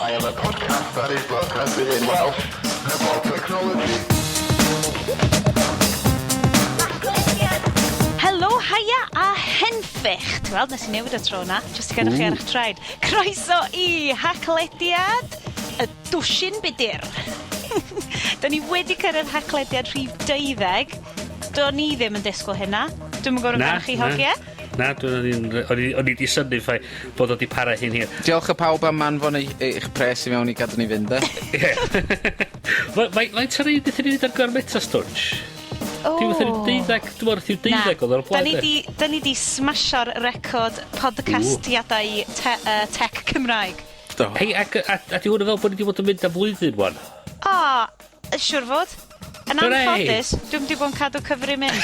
I am a podcast that is broadcasted in Welsh about technology. Helo, haia a henffych. Ti'n weld, nes i newid y tro 'na, jyst i gadw chi ar 'ych traed. Croeso i Haclediad y Dwsin Budur. 'Dan ni wedi cyrraedd Haclediad rhif 12. Do'n i ddim yn disgwyl hynna. Dwi'm yn gwbod amdanoch chi hogie. Na, dwi o'n i'n o'n i o'n i 'di synnu ffaith bod o 'di para hyn hir. Diolch y pawb am anfon ei eich pres i mewn i gadw ni fynd 'de? Ie. Fa- fai- faint ar un nethon ni neud ar gyfer Metastouch? O! Dim fatha ryw deuddag, dwi me'wl nath ryw deuddeg odd o'r blaen 'Dan ni de? 'di 'dan ni 'di smasio'r record podcastiadau te- yy tech Cymraeg. Do. Hei, ac yy a a 'di hwn yn fel bod ni 'di bod yn mynd am flwyddyn 'wan? O, yy siŵr fod. Yn Hwrê! anffodus, dwi'm 'di bo' yn cadw cyfri mynd.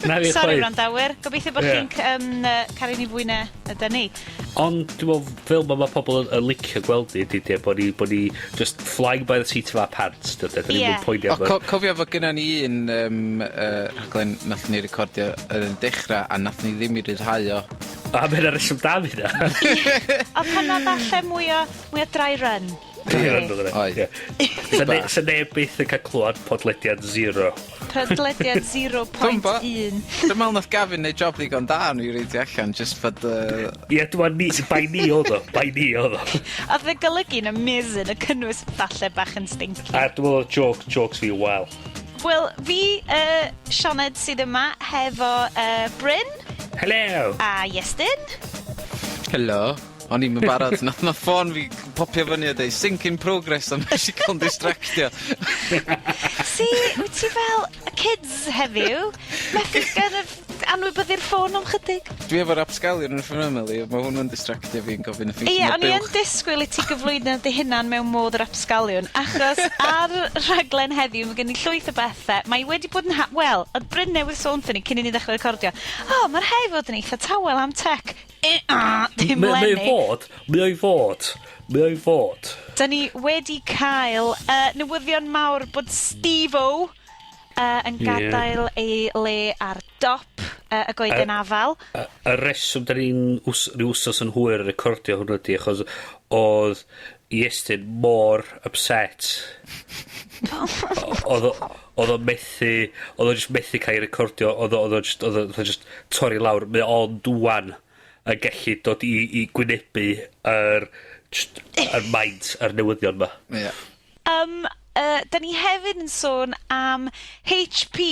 Na fi Sori chwaith. wrandawyr, gobeithio bo' Ie. chi'n c- yn yy caru ni fwy na ydan ni. Ond dwi me'wl fel 'ma ma' pobol yn yn licio gweld ni 'di de bo' ni bo' ni just flying by the seat of our pants dyde? 'Dan ni'm yn poeni O am y... co- cofio fod gynna ni un yym yy rhaglen nathon ni recordio yn y dechra a nathon ni ddim 'i ryddhau o. A ma' 'na reswm da am hynna. Odd hwnna falle mwy o mwy o dry run. Dry run odd wnna. Oedd. Ie. Sa ne- sa neb byth yn ca'l clwad podlediad zero. Podlediad zero point Dw'mbo. un. Dwi'n me'wl nath Gavin neud job ddigon da o'n i reidio allan jyst fod yy Ie, dwi ni, bai ni odd o, bai ni odd o. Odd y golygu'n amazing, y cynnwys falle bach yn stinky. A dwi me'wl odd joke, jokes fi wael. Wel, fi, Sioned sydd yma hefo Bryn. Hello! A Iestyn. Helo. O'n i'm yn barod. Nath nath ffôn fi popio fyny a deud sync in progress a nes i ca'l 'n distractio. See, wyt ti fel y kids heddiw, methu kind of anwybyddu'r ffôn am chydig. Dwi efo rapsgaliwn yn fy ymyl i, ma' hwnnw'n distractio fi yn gofyn y Ie, o'n i yn disgwyl i ti gyflwyno dy hunan mewn modd rapsgaliwn, achos ar rhaglen heddiw ma' gen i llwyth o bethe. Mae wedi bod yn ha- wel, odd Bryn newydd sôn 'thon ni cyn i ni ddechre recordio, o, ma'r rhai fod yn eitha tawel am tech. Eh, ah, dim Mae mae o leni. fod, mae o i fod, mae o i fod. 'Dan ni wedi cael newyddion mawr bod Steve-O yn gadael ei le ar dop y goeden afal. Y y reswm 'dan ni'n ws- ryw wsos yn hwyr yn recordio hwn ydi achos odd Iestyn mor upset. Odd o odd o methu, odd o jyst methu ca'l 'i recordio, odd o odd o jyst odd o odd o jyst torri lawr. Mae o ond ŵan yn gellu dod i gwynebu yr jyst yr maint yr newyddion 'ma. Ie. 'Dan ni hefyd yn sôn am HP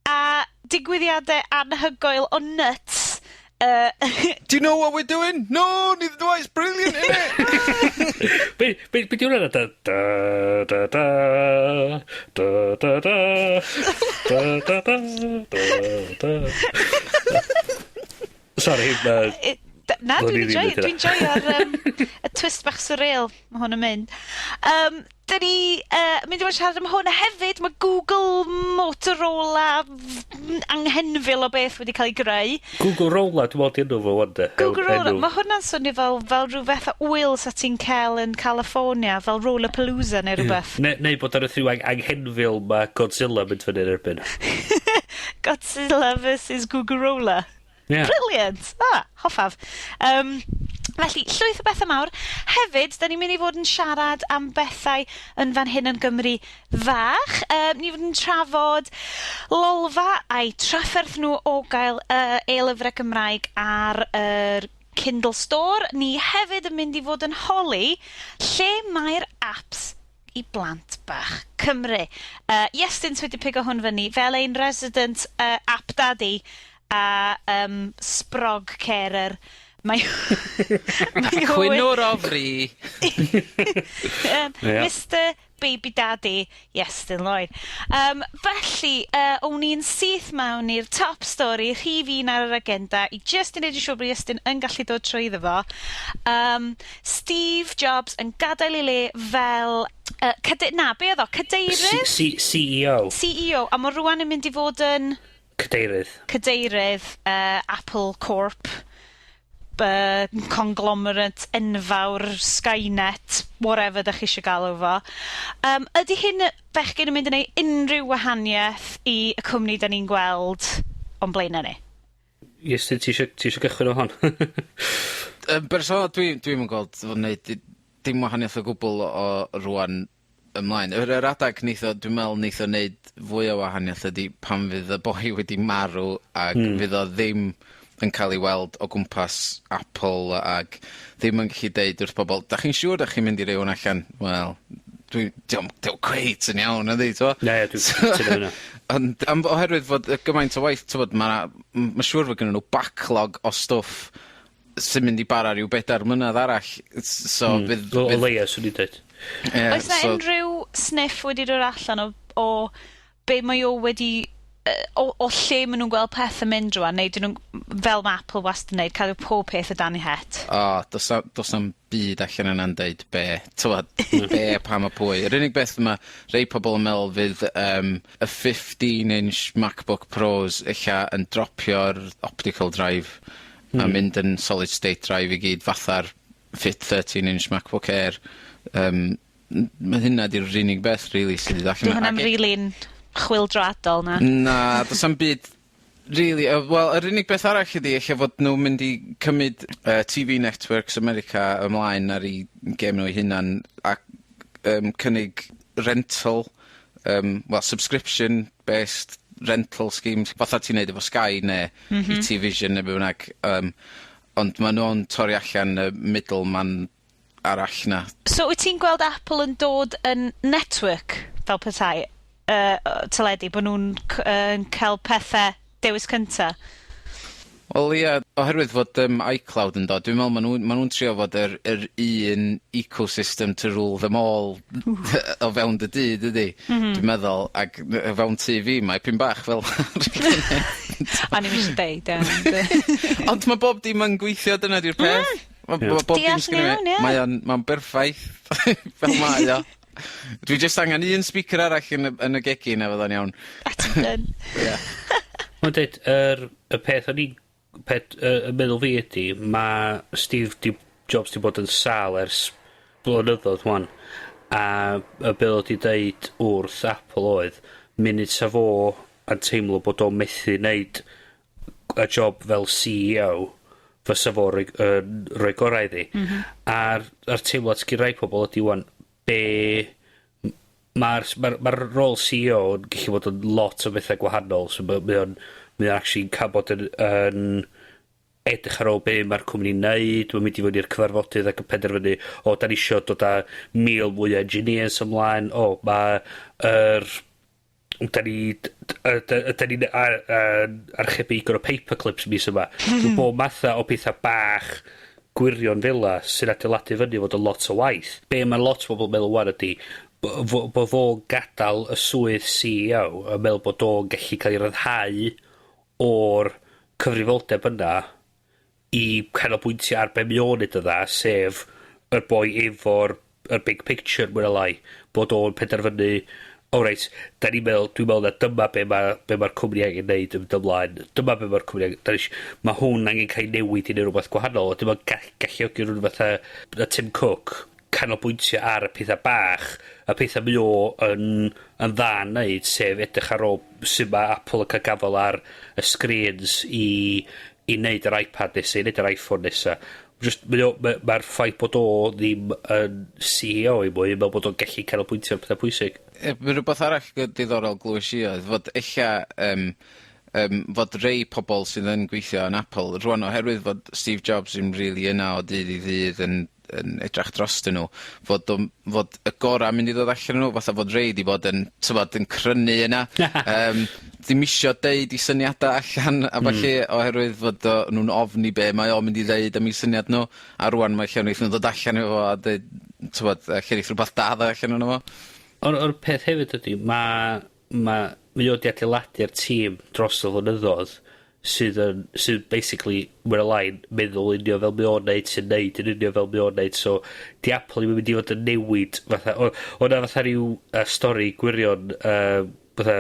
a digwyddiade anhygoel o nuts Do you know what we're doing? No, neither do I, it's brilliant, innit? Be' be' be' 'di wnna da da da da da da da da da da da da. Sori, ma'... Na, O'n i dwi'n ddim enjoy, yn dwi'n joio'r y twist bach surreal ma' hwn yn mynd. 'Dyn ni mynd i fod yn siarad am hwn a hefyd ma' Google Motorola anghenfil o beth wedi cael ei greu. Google Rolla, dwi'n meddwl 'di enw fo ŵan 'de. Google Rolla, Enw. ma' hwnna'n swnio fel rhyw fath o ŵyl sa ti'n ca'l yn California, fel Rollapalooza neu rwbeth. Neu bod ar y rhyw anghenfil ma' Godzilla mynd fyny yn erbyn. Godzilla versus Google Rolla. Ie. Brilliant! Ah, hoffaf. Felly, llwyth o bethe mawr. Hefyd, 'dan ni'n mynd i fod yn siarad am bethau yn fan hyn yn Gymru fach. Ni fod yn trafod Lolfa a'i trafferth nhw o gael e-lyfrau Gymraeg ar yr Kindle Store. Ni hefyd yn mynd i fod yn holi lle mae'r apps i blant bach Cymru. Iestyn sy wedi pigo hwn fyny fel ein resident app daddy a sprog carer. Mae o Cwynwr o fri. Mr Baby Daddy, Iestyn Lloyd. Felly, o'n i'n syth mewn i'r top story, rhif un ar yr agenda, i just i neud yn siŵr bod Iestyn yn gallu dod trwyddo fo. Steve Jobs yn gadael ei le fel na, be oedd o? Cadeirydd? C CEO. CEO, a mae rwan yn mynd i fod yn... Cadeirydd. Cadeirydd Apple Corp, conglomerate enfawr, Skynet, whatever 'dach chi isio galw fo. Ydy hyn bechgyn yn mynd i neud unrhyw wahaniaeth i y cwmni 'dan ni'n gweld o'n blaenau ni? Iestyn, ti isio gychwyn o hon? Yn bersonol, dwi'm yn gweld fo'n neud dim wahaniaeth o gwbwl o rŵan ymlaen. Yr adag neith o, dwi'n me'wl neith o neud fwy o wahaniaeth ydi pan fydd y boi wedi marw ag fydd o ddim yn ca'l 'i weld o gwmpas Apple ag ddim yn gallu deud wrth bobol 'dach chi'n siŵr 'dach chi'n mynd i roi 'wn allan? Wel, dwi 'di o'm 'di o'm cweit yn iawn nadi t'mo'? Na, dwi'n cytuno 'na. Ond am oherwydd fod yy gymaint o waith t'mod ma' ma' siŵr fod gynnyn nw backlog o stwff sy'n mynd i bara ryw bedar mlynadd arall so fydd... O leia, swn i'n deud. Ie, Oes 'na so... unrhyw sniff wedi dod allan o be' mae o wedi o lle ma' nw'n gweld peth yn mynd rŵan, neu 'dyn nw'n, fel ma' Apple wastad yn neud, cadw pob peth o dan 'u het? O, do's na'm byd allan yna'n deud be', t'mod, be', pam a pwy. Yr unig beth ma' rhei pobol yn me'wl fydd y 15 inch MacBook Pros ella yn dropio'r optical drive a mynd yn solid state drive i gyd fatha'r fit 13 inch MacBook Air. Ma' hynna 'di'r unig beth rili sydd 'di dod 'Di allan. hwnna'n really'n chwyldroadol na. Na, do's 'am byd really, wel, yr unig beth arall ydi ella fod nw'n mynd i cymyd TV networks America ymlaen ar 'u gêm nw 'u hunan ac cynnig rental, wel subscription based rental schemes fatha ti'n neud efo Sky ne'... BT Vision ne' be' bynnag, ond ma' nw'n torri allan y middleman arall 'na. So wyt ti'n gweld Apple yn dod yn network fel petai, teledu, bo' nw'n yn ca'l pethe dewis cynta? Wel ie, oherwydd fod iCloud yn dod, dwi'n me'wl ma' nw'n trio fod yr un ecosystem to rule them all o fewn dy dŷ, dydi? Dwi'n meddwl, ag o fewn tŷ fi mae pyn bach fel O'n i'm isie deud, ie, ond Ond ma' bob dim yn gweithio, dyna 'di'r peth. Ma' bob dim Deall sgynno fi. yn iawn, ie. Mae o'n berffaith fel mae o. Dwi jyst angan un speaker arall yn y gegin a fydda'n iawn. A ti'n done. Ie. Mae'n deud, y peth o'n i'n peth, y meddwl fi ydi, ma' Steve Jobs 'di bod yn sâl ers blynyddodd ŵan, a y be' odd o 'di deud wrth Apple oedd, munud sa fo yn teimlo bod o'n methu neud y job fel CEO, fysa fo yn rhoi gorau iddi. A'r teimlad sgyn rai pobol ydi ŵan, be' ma'r rôl CEO yn gallu bod yn lot o betha gwahanol, so mae o'n actually ca'l bod yn edrych ar ôl be' ma'r cwmni'n neud, mae'n mynd i fyny i'r cyfarfodydd ac yn penderfynu, o, 'dan ni isio dod â 1,000 mwy o engineers ymlaen, o, ma' yr 'dan ni ydan ni'n archebu digon o paperclips mis yma. Mm. Bob matha o petha bach gwirion fela sy'n adeiladu fyny fod yn lot o waith. Be' ma' lot o bobl yn meddwl ŵan ydi bo fo'n gadal y swydd CEO yn meddwl bod o'n gallu cael ei ryddhau o'r cyfrifoldeb yna i canolbwyntio ar be' mae o'n neud yn dda, sef y boi efo'r y big picture mwy ne' lai, bod o'n penderfynu, o reit, da ni'n meddwl, dwi'n meddwl na dyma be ma'r cwmni angen neud yn mynd ymlaen, dyma be ma'r cwmni angen, da ni ma' hwn angen cael ei newid i neud rwbeth gwahanol, a dyma galluogi rhywun fatha y Tim Cook canolbwyntio ar y petha bach, y petha mae o yn dda neud, sef edrych ar ôl sut ma' Apple yn ca'l gafel ar y screens i neud yr iPad nesa, i neud yr iPhone nesa. Just, ma'r ffaith bod o ddim yn CEO i mwy, yn meddwl bod o'n gallu canolbwyntio ar pethau pwysig. Ie, ma' rwbeth arall diddorol glywes i oedd fod ella fod rei pobol sydd yn gweithio yn Apple rŵan oherwydd fod Steve Jobs ddim rili yna o dydd i ddydd yn edrach drostyn nw, fod y gora' mynd i ddod allan o nw, fatha fod rei 'di bod yn, t'mod, yn crynu yna. Ddim isio deud 'u syniada allan a ballu oherwydd fod o nw'n ofni be' mae o mynd i ddeud am 'u syniad nw, a rŵan mae ella neith nw ddod allan efo fo a deud, t'mod, ella neith rwbath da ddod allan ono fo. Ond o'r peth hefyd ydi, mae o 'di adeiladu'r tîm dros y flynyddodd sydd basically, mwy ne' lai, meddwl union fel mae o'n neud, sy'n neud yn union fel mae o'n neud, so 'di Apple ddim yn mynd i fod yn newid fatha, o 'na fatha ryw stori gwirion, fatha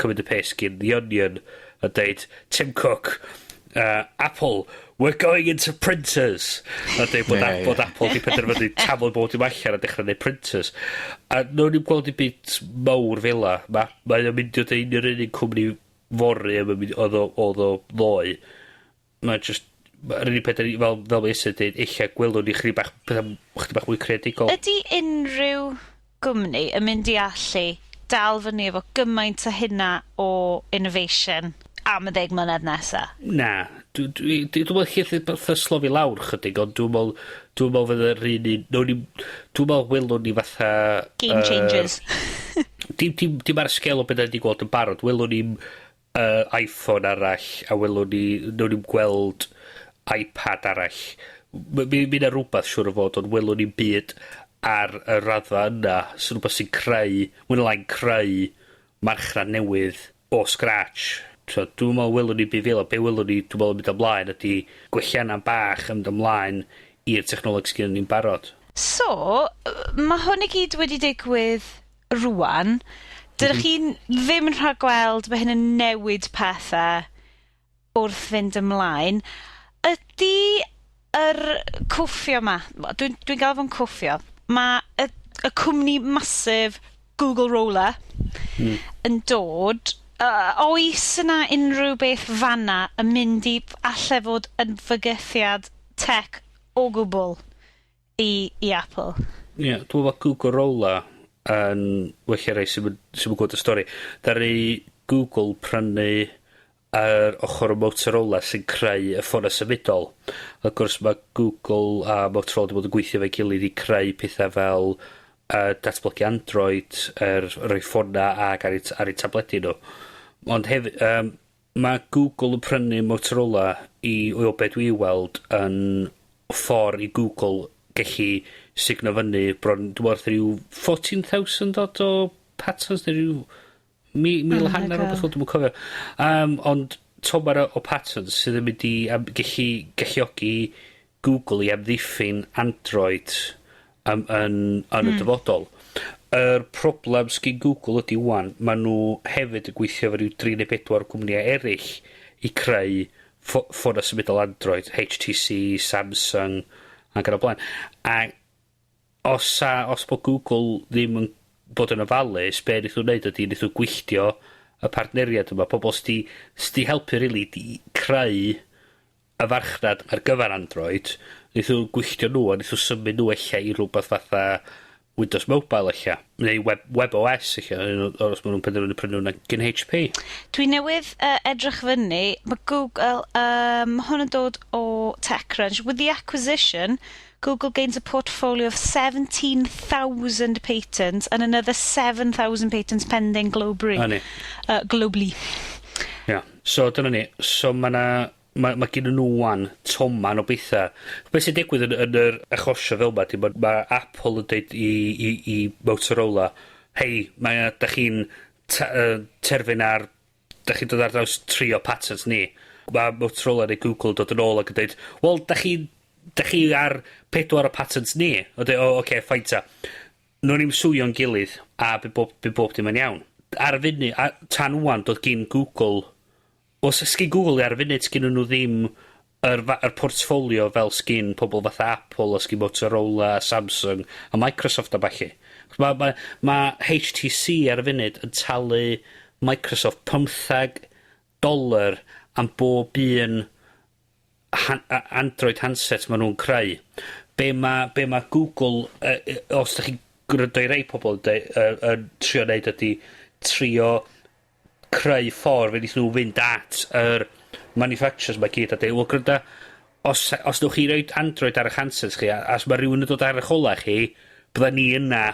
cymryd y piss gyn The Onion yn deud, "Tim Cook, Apple, we're going into printers." A deud bod bod Apple 'di penderfynu taflu bob dim allan a dechrau neud printers. A nawn ni'm gweld dim byd mawr fela. Mae o'n mynd i fod yn un o'r unig cwmni fory am y mynd, oedd o ddoe. Mae just, Yr unig peth ydi, fel mae Iestyn deud, ella gwelwn ni chydig bach, petha chydig bach mwy creadigol. Ydy unrhyw gwmni yn mynd i allu dal fyny efo gymaint o hynna o innovation am y 10 mlynedd nesa? Na. Dwi me'wl ellith petha slofi lawr chydig, ond dwi'n me'wl, dwi'n me'wl fydd yr un un, nawn ni'm, dwi'n me'wl welwn ni fatha... Game changers. Dim ar y sgêl o beth 'dan ni 'di gweld yn barod. Welwn ni'm iPhone arall, a welwn ni, nawn ni'm gweld iPad arall. Mi 'na rwbath siŵr o fod, ond welwn ni'm byd ar y raddfa yna, sy'n rwbath sy'n creu, mwy ne' lai'n creu marchnad newydd o scratch. So dwi'm me'wl welwn ni byd fel 'a. Be' welwn ni, dwi me'wl, yn mynd ymlaen ydi gwellianna bach yn mynd ymlaen i'r technoleg sgynnon ni'n barod. So, ma' hwn i gyd wedi digwydd rŵan. Dydych chi'n ddim yn rhagweld bo' hyn yn newid pethe wrth fynd ymlaen. Ydy yr cwffio 'ma, dwi'n galw fo'n cwffio, ma' y cwmni massive Google Roller yn dod, oes yna unrhyw beth fanna yn mynd i alle fod yn fygythiad tech o gwbl i Apple? Ie, yeah, dwi'n meddwl Google Roller yn well i rai sy'm yn gwybod y stori. Ddaru Google prynu yr ochr o Motorola sy'n creu y ffonau symudol. Wrth gwrs mae Google a Motorola wedi bod yn gweithio efo'i gilydd i creu pethau fel datblygu Android, rhoi ffona ag ar eu tabledi nhw. Ond hefyd, mae Google yn prynu Motorola i, o be dwi weld, yn ffordd i Google gallu signo fyny bron, dwi'n meddwl, rhyw 14,000 dod o patents neu rhyw mil Oh my hanner o God. beth, dwi'm yn cofio. Ond tomar o patents sydd yn mynd i gallu galluogi Google i amddiffyn Android yn y dyfodol. Yr problem sgyn Google ydi ŵan, ma' nhw hefyd yn gweithio efo ryw 3 neu 4 cwmnïau eraill i creu ffona symudol Android, HTC, Samsung, ac yn y blaen. A os bod Google ddim yn bod yn ofalus, be wnaeth nhw wneud ydi wnaeth nhw gwylltio y partneriad yma, pobol sy 'di helpu rili di creu y farchnad ar gyfer Android, wnaeth nhw gwylltio nhw a wnaeth nhw symud nhw ella i rwbath fatha Windows Mobile ella, neu Web OS ella, os ma' nhw'n penderfynu prynu hwnna gyn HP. Dwi newydd edrych fyny, mae Google, hwn yn dod o TechCrunch. With the acquisition, Google gains a portfolio of 17,000 patents and another 7,000 patents pending globally. A ni. Globally. Ia. So dyna ni. So ma' 'na ma' gynnon nhw ŵan toman o betha. Be' sy'n digwydd yn yr achosio fel 'ma 'di ma' Apple yn deud i Motorola, "Hei, mae 'dach chi'n terfyn ar, 'dach chi'n dod ar draws tri o patents ni." Ma' Motorola neu Google dod yn ôl ac yn deud, "Wel, 'dach chi ar pedwar o patents ni." O deud, "O, oce, fine ta." Nawn ni'm swio'n gilydd a by bob dim yn iawn. Ar y funud, a tan ŵan, doedd gin Google, os sgin Google ar y funud, sgyn nhw ddim yr portfolio fel sgin pobl fatha Apple, a sgin Motorola, Samsung, a Microsoft a ballu. Ma HTC ar y funud yn talu Microsoft pymthag dolar am bob un Android handset ma' nhw'n creu. Be ma' Google, os 'dach chi'n gwrando i rei pobl yn deud, yn trio neud ydi trio creu ffordd fe neith nhw fynd at yr manufacturers 'ma gyd a deud, "Wel gwranda, os newch chi roid Android ar eich handsets chi, a os ma' rywun yn dod ar eich ola chi, bydda ni yna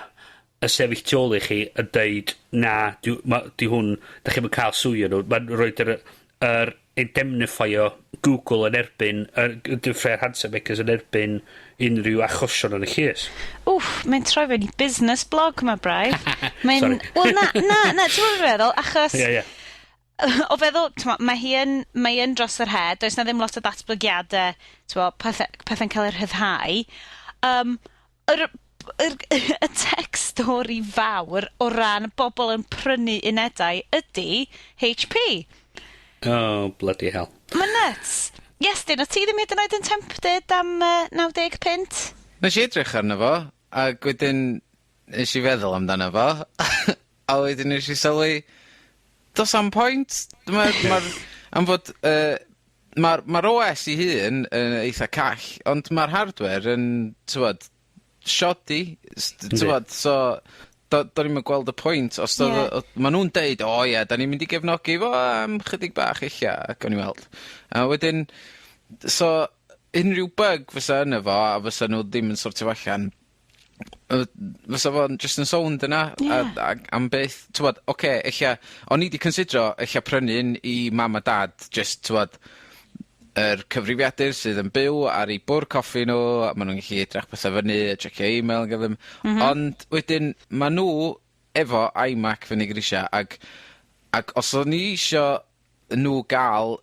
y sefyll tu ôl i chi yn deud, na, di hwn, da chi'm yn cael swio nhw." Ma'n roid yr indemnifio Google yn erbyn, yr different handset makers yn erbyn unrhyw achosion yn y llys. Wff, mae'n troi fewn i business blog ma braidd. Mae'n, Sorry. Wel na, ti'n gwybod beth dwi'n feddwl, achos Ie, ie. o feddwl, t'mo', mae hi yn, mae hi yn dros yr he, does 'na ddim lot o ddatblygiade, t'mo', pethe'n cael eu rhyddhau. Y tech story fawr o ran bobl yn prynu unedau ydy HP. Oh, bloody hell. Mae'n nuts. Iestyn, o ti ddim hyd yn oed yn tempted am 90 punt? Nes i edrych arno fo, ac wedyn nes i feddwl amdano fo, a wedyn nes i sylwi, does 'am point. Am fod, Ma'r ma'r Owe Ess 'i hun yn eitha call, ond ma'r hardware yn t'mod shoddy t'mod so do'n i'm yn gweld y pwynt os do'dd... Ie. ...o- ma' nw'n deud o ie 'dan ni'n mynd i gefnogi fo am chydig bach ella a gawn ni weld. A wedyn so unryw bug fysa yno fo a fysa nw ddim yn sortio fo allan fysa fo'n jyst yn sownd yna. Ie. A ag am byth. T'mod oce ella o'n i 'di considro ella prynu un i mam a dad jyst t'mod yr cyfrifiadur sydd yn byw ar 'u bwr coffi nw, a ma' nw'n gallu edrach petha fyny a checio email yn gyflym. Ond wedyn ma' nw efo iMac fyny grisia ag ag os o'n i isio nw ga'l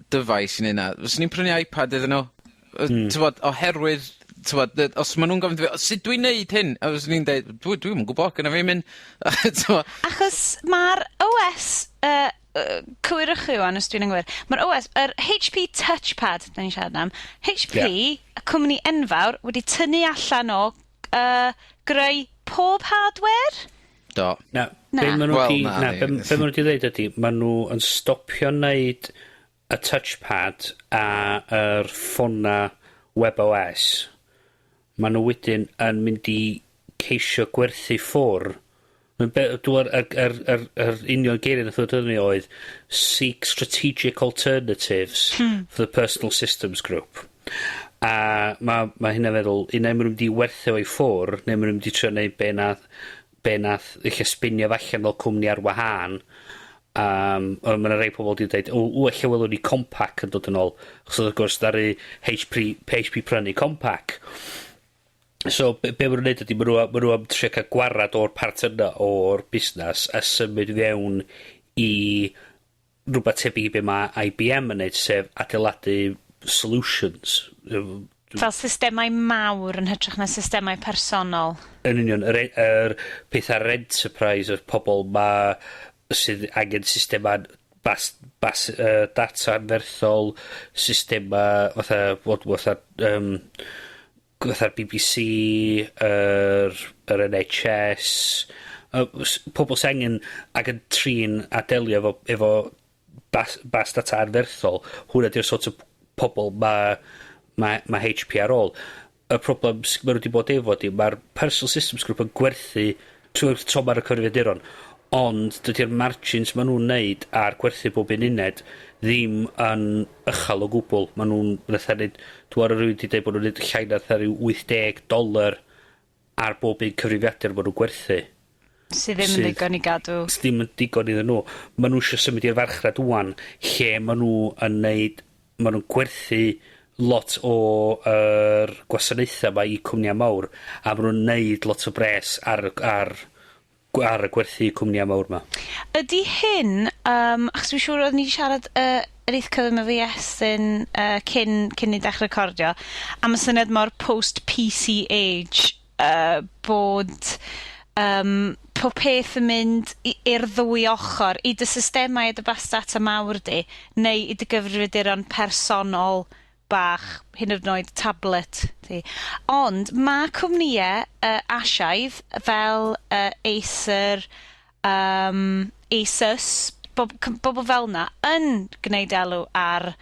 dyfais i neu' 'na, fyswn i'n prynu iPad iddyn nw. T'mod oherwydd t'mod os ma' nw'n gofyn 'tho fi sut dwi'n neud hyn? A fyswn i'n deud dwi dwi'm yn gwbo gynna fi'm un. T'mo'? Achos ma'r Owe Ess cywirwch chi ŵan os dwi'n anghywir, ma'r Owe Ess, yr HP Touchpad 'dan ni'n siarad am, HP, y cwmni enfawr, wedi tynnu allan o greu pob hardware? Do. Na, Na. be' ma' nw Wel, 'di, na, na, be' ma' nw 'di ddeud ydi, ma' nw yn stopio neud y touchpad a yr ffona WebOS. Ma' nw wedyn yn mynd i ceisio gwerthu ffwr'. Ma' be' dw yr yr yr yr yr union geirie nath ddod fyny oedd seek strategic alternatives for the personal systems group. A ma' hynna feddwl, unai ma' nw mynd i werthu fo i ffwr', ne' ma' nw mynd i trio neud be' nath ella spinio fo allan fel cwmni ar wahân. Ond ma' 'na rei pobol 'di deud, o, w, ella welwn ni Compaq yn dod yn ôl. Achos wrth gwrs ddaru HP prynu Compaq. So be' ma' nw'n neud ydi ma' nw am trio ca'l gwarad o'r part yna o'r busnas a symud fewn i rwbath tebyg i be' ma' IBM yn neud, sef adeiladu solutions. Fel systemau mawr yn hytrach na systemau personol. Yn union, yr peth ar enterprise, y pobol ma' sydd angen systema bas data anferthol, systema fatha fod fatha'r BBC, yr NHS, pobol sy angen ag yn trin a delio efo bas data anferthol, hwnna 'di'r sort of pobol ma' HP ar ôl. Y problem ma' nw 'di bod efo 'di ma'r Personal Systems Group yn gwerthu trwy'r tom ar y cyfrifiaduron, ond dydi'r margins ma' nw'n neud ar gwerthu bob un uned ddim yn uchel o gwbwl. Ma' nw'n fatha neud, dwi ar rywun 'di deud bod nw'n neud llai na fatha ryw $80 ar bob un cyfrifiadur ma' nw'n gwerthu. Sydd ddim yn ddigon i gadw. Sy ddim yn digon iddyn nhw. Ma' nw isio symud i'r farchnad ŵan lle ma' nw yn neud, ma' nw'n gwerthu lot o yr gwasanaetha 'ma i cwmnia mawr, a ma' nw'n neud lot o bres ar y gwerthu cwmnia mawr 'ma. Ydy hyn, achos dwi'n siŵr oeddwn ni 'di siarad yn eitha cyflym efo Iestyn cyn ni dechrau recordio, am y syniad mor post-PC age, bod pob peth yn mynd i'r ddwy ochr, i dy systemau a dy bas data mawr di, neu i dy gyfrifiaduron personol bach, hyd yn oed tablet ti. Ond ma' cwmnïe Asiaidd fel Acer, Asus, bobl fel 'na yn gwneud elw ar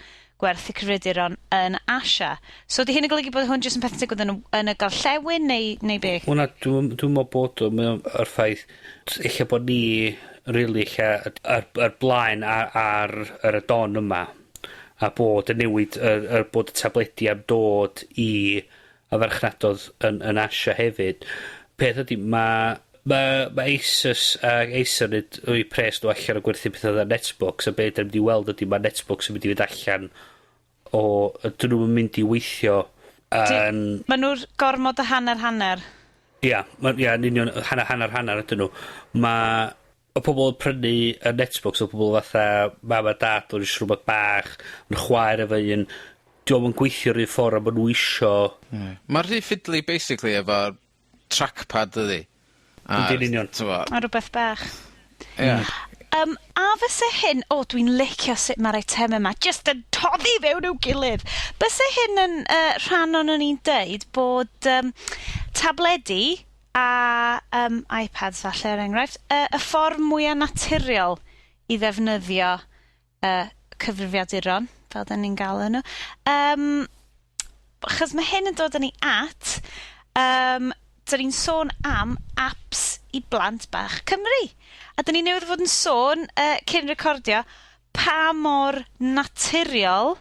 gwerthu cyfrifiaduron yn Asia. So 'di hyn yn golygu bod hwn jyst yn peth yn digwydd yn y gorllewin neu be? Hwnna, dwi'n me'wl bod o, mae o yr ffaith, ella bod ni rili ella ar blaen ar yr y don yma, a bod y newid, yr bod y tabledi am dod i y farchnadodd yn Asia hefyd. Peth ydi, ma' Asus a Acer neud eu pres nhw allan o gwerthu petha fatha netbooks, a be' 'dan ni mynd i weld ydi ma' netbooks yn mynd i fynd allan o, dyn nhw'm yn mynd i weithio yn... Ma' nw'r gormod o hanner hanner. Ia, ia, yn union, hanner hanner hanner ydyn nhw. Ma' y pobol yn prynu y netbooks o pobol fatha mam a dad o'n isio rhywbeth bach, yn chwaer efo un, 'di o'm yn gweithio'r un ffor a ma' nw isio. Ma'n rhy fiddly basically efo trackpad dydi? A, Yndyn union. T'mo'. A rhywbeth bach. Ie. A fyse hyn, o, dwi'n licio sut mae'r eitemau yma jyst yn toddi fewn i'w gilydd. Byse hyn yn rhan o'n i'n deud bod tabledi a iPads falle er enghraifft, y ffordd mwyaf naturiol i ddefnyddio cyfrifiaduron. fel da ni'n gael nhw. Achos mae hyn yn dod â ni at, da ni'n sôn am apps i blant bach Cymru. A da ni newydd fod yn sôn, cyn recordio, pa mor naturiol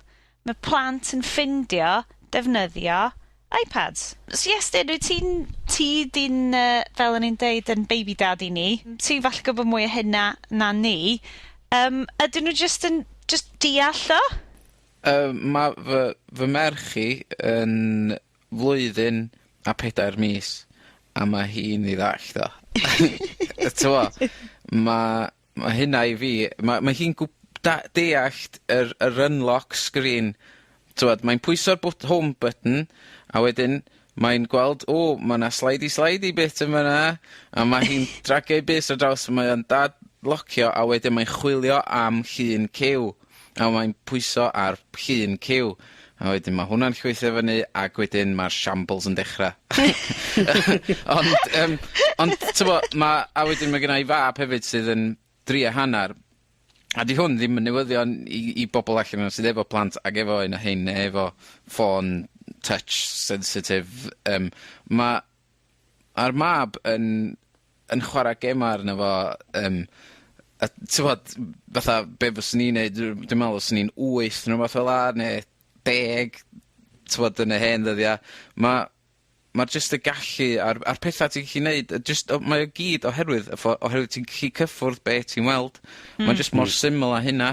mae plant yn ffindio defnyddio iPads. So yes, dyn, wyt ti'n, ti di'n, fel o'n i'n deud, yn baby daddy ni. Ti'n falle gwybod mwy o hynna na ni. Ydyn nhw just yn, just deall o? Ma' fy merch i yn flwyddyn a 4 mis, a ma' hi'n 'i ddallt o. T'mo', ma' hynna i fi, ma' hi'n deallt yr unlock screen. T'mod, mae'n pwyso'r home button, a wedyn mae'n gweld, o, ma' 'na slidey slidey bit yn fan 'na, a ma' hi'n dragio'i bys ar draws, mae o'n dad-locio, a wedyn mae'n chwilio am llun cyw, a mae'n pwyso ar llun cyw. A wedyn ma' hwnna'n llwytho fyny, ac wedyn ma'r shambles yn dechra. Ond t'mo', a wedyn ma' genna i fab hefyd sydd yn 3.5, a 'di hwn ddim yn newyddion i bobol allan yna sydd efo plant ag efo un o hein neu efo ffôn touch sensitive, a'r mab yn chwara gema arno fo, a t'mod, fatha be' fyswn i'n neud, dwi'n me'wl os o'n i'n 8 ne' rwbath fel 'a, ne' 10, t'mod, yn y hen ddyddia'. Ma' jyst y gallu a'r petha ti'n gallu neud, jyst mae o gyd oherwydd y oherwydd ti'n gallu cyffwrdd be' ti'n weld. Mae'n jyst mor syml â hynna.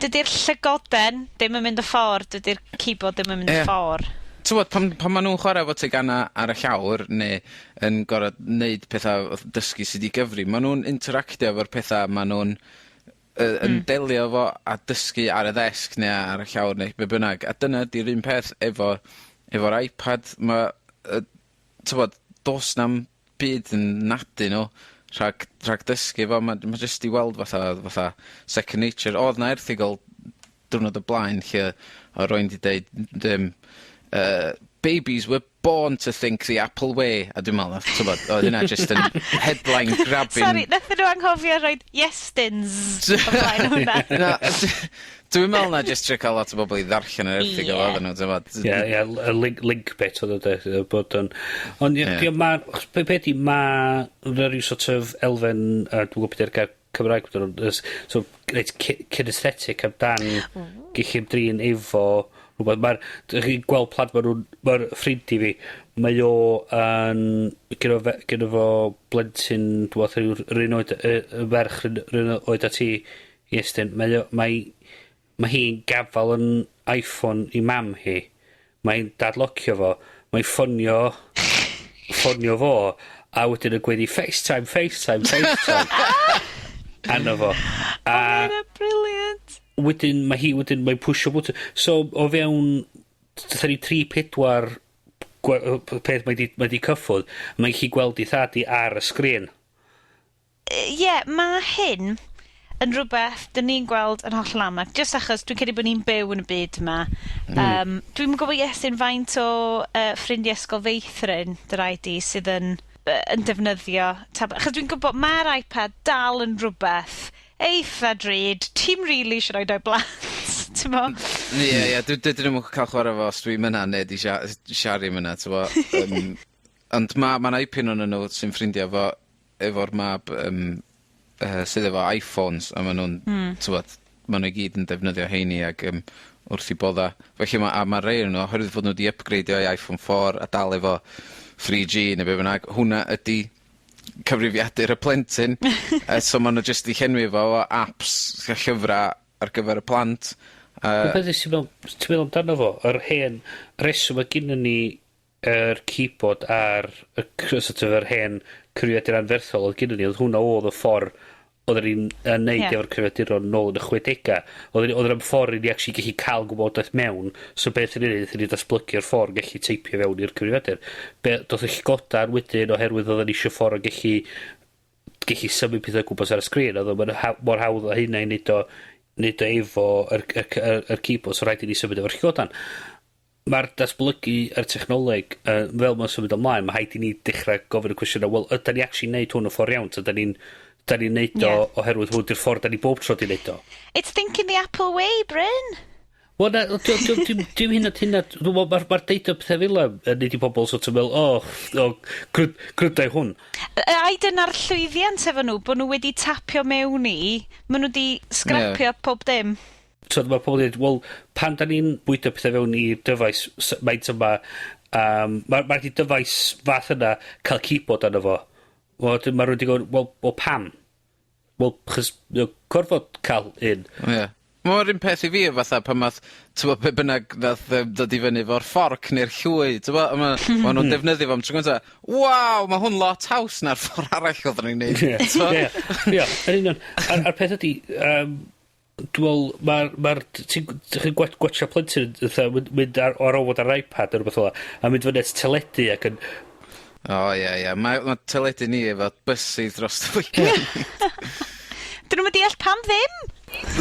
Dydi'r llygoden ddim yn mynd y ffordd, dydi'r keyboard ddim yn mynd y ffordd. T'mod, pan ma' nw'n chwarae efo tegana ar y llawr, ne' yn gor'o' neud petha wrth dysgu sud i gyfri, ma' nw'n interactio efo'r petha ma' nw'n yn delio efo a dysgu ar y ddesg ne' ar y llawr neu be' bynnag, a dyna 'di'r un peth efo'r iPad. Ma' t'mod, do's na'm byd yn nadu nw rhag dysgu fo, ma' jyst i weld fatha second nature. Odd 'na erthygl diwrnod o blaen lle o' rywun 'di deud "Babies were born to think the Apple way", a dwi'n me'wl nath, t'mod, oedd hynna jyst yn headline grabbing. Sorry, nathon nhw anghofio roid Iestyn's o flaen hwnna. Na, dwi'n me'wl na jyst trio ca'l lot o bobol i ddarllen yr erthygl oedden nhw, t'mod. Ie, y link bait oedd o de, bod yn. Ond ie, achos be di, ma' 'na ryw sort of elfen, dwi'n gwybod beth yw'r gair Cymraeg, so, reit kinesthetic amdan gallu ymdrin efo rhywbeth. Dych chi'n gweld plant, ma'r ffrind i fi, mae o yn, gynno fo blentyn, dwi'n meddwl, yr un oed, y ferch yr un oed â ti, Iestyn, mae hi'n gafal yn iPhone i mam hi. Mae'n dadlocio fo. Mae'n ffonio fo, a wedyn yn gweiddi "FaceTime, FaceTime, FaceTime" arno fo. A oh, brilliant. Wedyn mae hi wedyn mae'n pwsio bwtwn. So o fewn dyn ni tri, pedwar peth mae di cyffwrdd, mae'n gallu gweld 'i thad hi ar y sgrin. Ie, yeah, mae hyn yn rhywbeth dyn ni'n gweld yn hollol amlwg, jyst achos dwi'n credu bod ni'n byw yn y byd yma. Dwi'm yn gwybod, Iestyn, faint o ffrindiau ysgol feithrin dy rai di sydd yn defnyddio tablet. Achos dwi'n gwybod mae'r iPad dal yn rhywbeth eitha drud. Ti'n really eisiau rhoi o'i blant, ti'n mo? Ie, dydyn nhw'm yn cael chwarae fo os dwi'n myna neu di Siari myna, t'mo'. Ond ma' 'na ipyn ohonyn nhw sy'n ffrindiau efo'r mab sydd efo iPhones, a ma' nw'n, t'mod, ma' nw i gyd yn defnyddio heini ag wrth 'u bodda. Felly ma' rei o'n nhw, oherwydd fod nw 'di upgradeio i iPhone 4 a dal efo 3G neu be' bynnag, hwnna ydi cyfrifiadur y plentyn. So ma' nw jyst 'di llenwi fo efo apps a llyfra ar gyfer y plant. Y peth yw, ti'n meddwl amdano fo, yr hen reswm mae gynnon ni yr keyboard a'r sort of yr hen cyfrifiadur anferthol oedd gynnon ni, oedd hwnna oedd y ffordd oedden ni'n yn neud efo'r cyfrifiaduron nôl yn y 60au. Oedd yr ffordd i ni actually gallu cael gwybodaeth mewn, so beth ni'n neud, ni datblygu'r ffordd gallu teipio fewn i'r cyfrifiadur. Be, doth y llygodan wedyn oherwydd oedden ni eisiau ffordd o gallu symud pethau o gwmpas ar y sgrin, oedd o'n mor hawdd o hynna i neud o efo yr keyboard, so rhaid i ni symud efo'r llygodan. Mae'r datblygu yr technoleg, fel mae'n symud ymlaen, mae rhaid i ni dechrau gofyn y cwestiwn, wel, ydan ni actually neud hwn y ffordd iawn, ta da ni'n neud o oherwydd hwn 'di'r ffordd da ni bob tro 'di neud o? It's thinking the Apple way, Bryn. Wel na, dim hynna, hynna, dwi'n meddwl mae'r ma deud o pethau fel 'a yn neud i pobol sort of meddwl, oh, grwydau hwn. Ai dyna'r llwyddiant efo nhw, bod nhw wedi tapio mewn i, maen nhw wedi scrapio pob dim. So mae pobl yn dweud, wel, pan da ni'n bwydo pethau fewn i'r dyfais maint yma, mae'r ma di dyfais fath yna cael keyboard arno fo. Wel, mae rhywun wedi gofyn, wel, pam? Wel, chos, gorfod cael un. Ie. Yeah. Mae'r un peth i fi fatha pan math, t'mo' be' bynnag nath dod i fyny efo'r fforc neu'r llwy, t'mo', a ma' nhw'n defnyddio fo am tro gynta, waw, ma' hwn lot haws na'r ffor arall oedden ni'n neud. Ie, ie, yn union. A'r peth ydi, dwi'n meddwl, mae'r, ma ti'n chi'n gwatcha plentyn fatha mynd ar ofod ar iPad neu rhywbeth fel 'a, a mynd fyny at teledu ac yn... O ie, ie, mae teledu ni efo bysedd dros y. Dyn nhw'n deall pam ddim?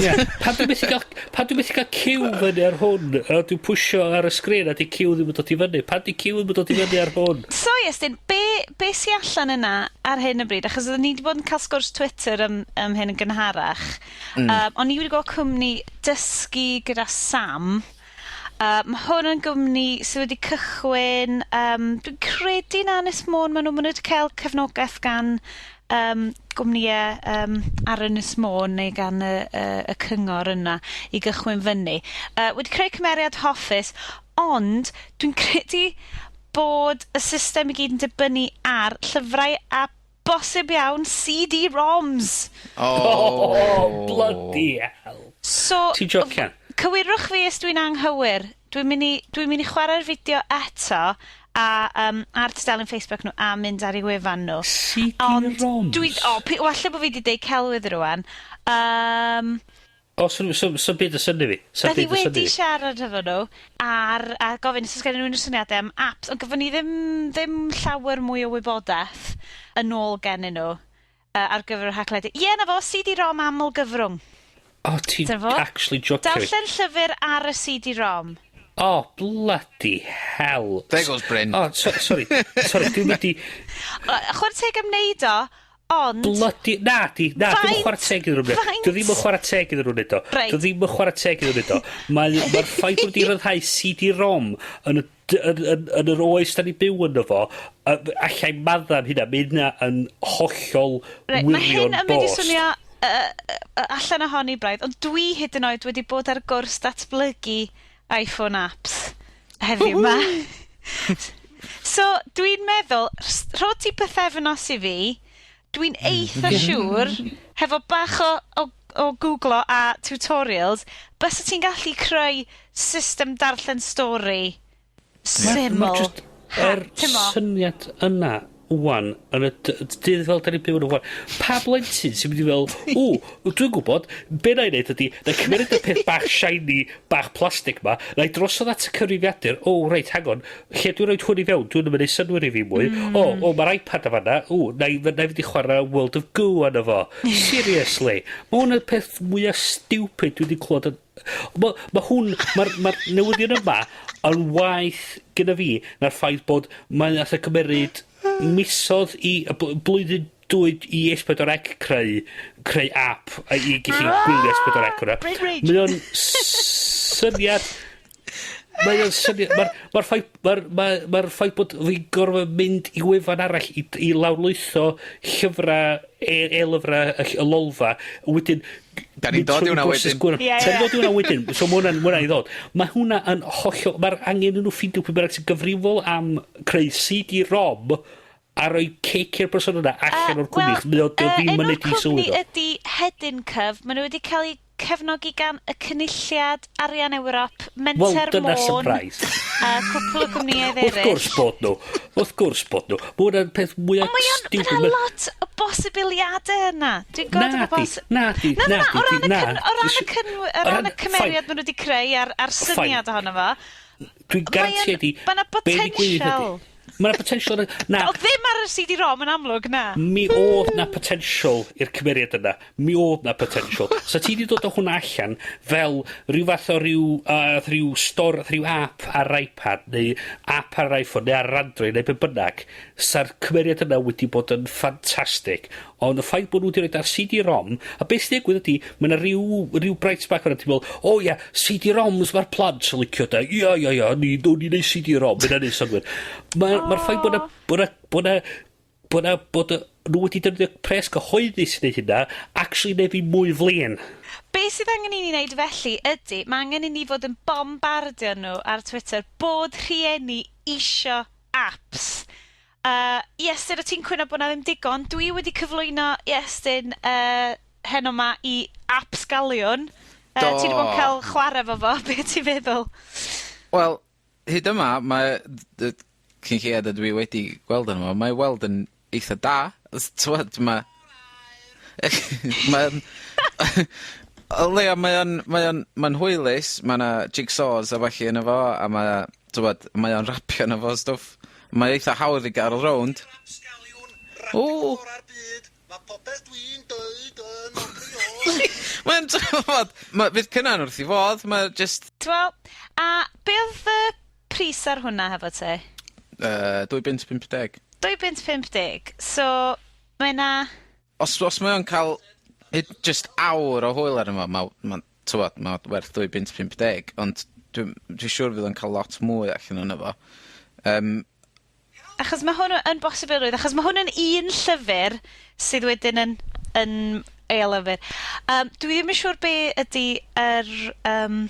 Ie. Pan dwi'n methu gael, pan dwi'n methu gael Q fyny ar hwn, a dwi'n pwsio ar y sgrin a di Q ddim yn dod i fyny. Pan di Q ddim yn dod i fyny ar hwn? So Iestyn, be sy allan yna ar hyn o bryd? Achos oedden ni wedi bod yn cael sgwrs Twitter am hyn yn gynharach. O'n i wedi gweld cwmni dysgu gyda Sam. Mae hwn yn gwmni sydd wedi cychwyn, dwi'n credu na Ynys Môn, maen nhw wedi cael cefnogaeth gan gwmnïau ar Ynys Môn neu gan y cyngor yna i gychwyn fyny. Wedi creu cymeriad hoffus, ond dwi'n credu bod y system i gyd yn dibynnu ar llyfrau a bosib iawn CD-ROMs. Oh, bloody hell. So, Ti'n jocian? Cywirwch fi os dwi'n anghywir. Dwi'n mynd i chwarae'r fideo eto a ar tudalen Facebook nhw a mynd ar eu wefan nhw. CD-ROMs? Walle bod fi wedi deud celwydd rwan. O, so byd y syni fi. Nath i wedi siarad efo nhw a gofyn os oes gen nhw unrhyw syniadau am apps, ond gofyn ni ddim llawer mwy o wybodaeth yn ôl gennyn nhw ar gyfer y Haclediad. Ie, na fo, CD-ROM aml gyfrwng. O, ti'n actually jocio fi. Darllen llyfr ar y CD-ROM. Oh, bloody hell. There goes Bryn. Oh, sorry, sorry, dwi'n mynd i... Chwarae teg am neud o, ond... Bloody... Na, di, na, dwi'n yn chwarae teg iddyn nhw'n. Dwi ddim yn chwarae teg iddyn nhw'n neud o. Dwi ddim yn chwarae teg iddyn nhw'n neud o. Mae'r ffaith bod wedi rhyddhau CD-ROM yn yr oes da ni byw yno fo, allai madda am hynna, mae hynna yn hollol wirion bost. Mae hyn yn mynd i swnio allan ohoni braidd, ond dwi hyd yn oed wedi bod ar gwrs datblygu iPhone apps heddiw 'ma. So, dwi'n meddwl, rho ti pythefnos i fi, dwi'n eitha siŵr, hefo bach o googlo a tutorials, bysa ti'n gallu creu system darllen stori syml. Ma' jyst yr syniad yna ŵan, yn y dydd fel da ni'n byw yn y ŵan, pa blentyn sy'n mynd i fel, ww, dwi'n gwybod, be na i wneud ydi, na i cymeryd y peth bach shiny, bach plastig ma, na i drosodd at y cyfrifiadur, o, reit, hang on, lle dwi'n rhoi hwn i fewn, dwi'n mynd i synnwyr i fi mwy, o, mae'r iPad yn fanna, o, na i fynd i chwarae World of Goo arno fo. Seriously, mae hwn y peth mwyaf stupid dwi wedi clywed yn... Ma hwn, mae'r ma newyddion yma yn waeth gyda fi na'r ffaith bod mae'n nath o cymeryd misodd i y blwyddyn dwy i S4C creu app a i gallu gwylio S4C hwnna. Brain rage. Mae o'n syniad. Mae o'n syniad, mae'r ffaith, mae'r ffaith bod fi'n gorfod mynd i wefan arall i lawrlwytho llyfrau, e-lyfrau y Lolfa, wedyn... Da ni'n dod i hwnna wedyn. Da ni'n dod i hwnna wedyn, so mae hwnna'n i ddod. Mae hwnna yn hollol, mae'r angen i nhw ffeindio pwy bynnag sy'n gyfrifol am creu CD-ROM a rhoi cic i'r person yna allan o'r cwmni. Mae o ddim yn neud i Enw'r sylwi cwmni fo. ydy Hedyn Cyf. Maen nhw wedi cael eu cefnogi gan y Cynulliad Arian Ewrop, Wel, Menter dyna Môn, surprise. a cwpl o gwmnïau Wrth eraill. gwrs bod nhw. Wrth gwrs bod nhw. Mae hwnna'n peth mwyaf Ond mae o'n, stupid. mae 'na lot o bosibiliadau yna. Dwi'n gweld Na efo di, bos... na di, Na, na, na na, o di, ran y na. o ran y o ran y Fine. cymeriad maen nhw wedi creu a'r syniad ohono fo. Dwi'n garanti di... Mae 'na be ddigwydd ydi- potensial. Mae 'na potential yn y... Na. O ddim ar y CD-ROM yn amlwg, na. Mi odd 'na potential i'r cymeriad yna. Mi odd 'na potential. Sa ti 'di dod o hwnna allan fel ryw fath o ryw yy rhyw stor- rhyw app ar iPad neu app ar iPhone neu ar Android neu be' bynnag, sa'r cymeriad yna wedi bod yn ffantastig. Ond y ffaith bod nhw wedi roid ar CD-ROM, a beth sy'n digwydd ydi, ma' 'na ryw, ryw bright spark fan'na ti'n me'wl, o ia, CD-ROMs ma'r plant yn licio 'de, ia ia ia, ni, nawn ni neud CD-ROM, ma' hynna'n neud synnwyr. Ma' ma'r ffaith bo' 'na bo' 'na bo' 'na bo' 'na bod y nw wedi defnyddio pres cyhoeddus i neud hynna, actually neud fi mwy flin. Be sydd angen i ni wneud felly ydy, mae angen i ni fod yn bombardio nhw ar Twitter bod rhieni isio apps. Iestyn, o' ti'n cwyno bo' 'na ddim digon. Dwi wedi cyflwyno Iestyn yy heno 'ma i Appsgaliwn. Do. Ti 'di bod yn ca'l chware efo fo, be' ti'n feddwl? Wel, hyd yma mae cyn lleiad ydw i wedi gweld arno fo, mae i weld yn eitha da. Os t'mod ma' ma'n o leia mae o'n mae o'n ma'n hwylus, ma' 'na jigsaws a ballu yno fo a ma' t'mod mae o'n rapio arno fo stwff. Mae eitha hawdd i ga'l rownd. Ww! Ma' popeth dwi'n deud yn briod. Mae'n t'mod ma' fydd Cynan wrth 'i fodd ma' jyst... T'mo', a be' odd y pris ar hwnna hefo ti? Dwy bunt pump deg. Dwy bunt pump deg. So, mae 'na... Os os mae o'n ca'l hyd jyst awr o hwyl arno fo ma' ma'n t'mod ma' werth dwy bunt pump deg ond dwi'm dwi siŵr fydd o'n ca'l lot mwy allan ono fo. Yym. Achos ma' hwn yn bosibilrwydd, achos ma' hwn yn un llyfyr sydd wedyn yn yn e-lyfyr. Yym, dwi ddim yn siŵr be' ydi yr yym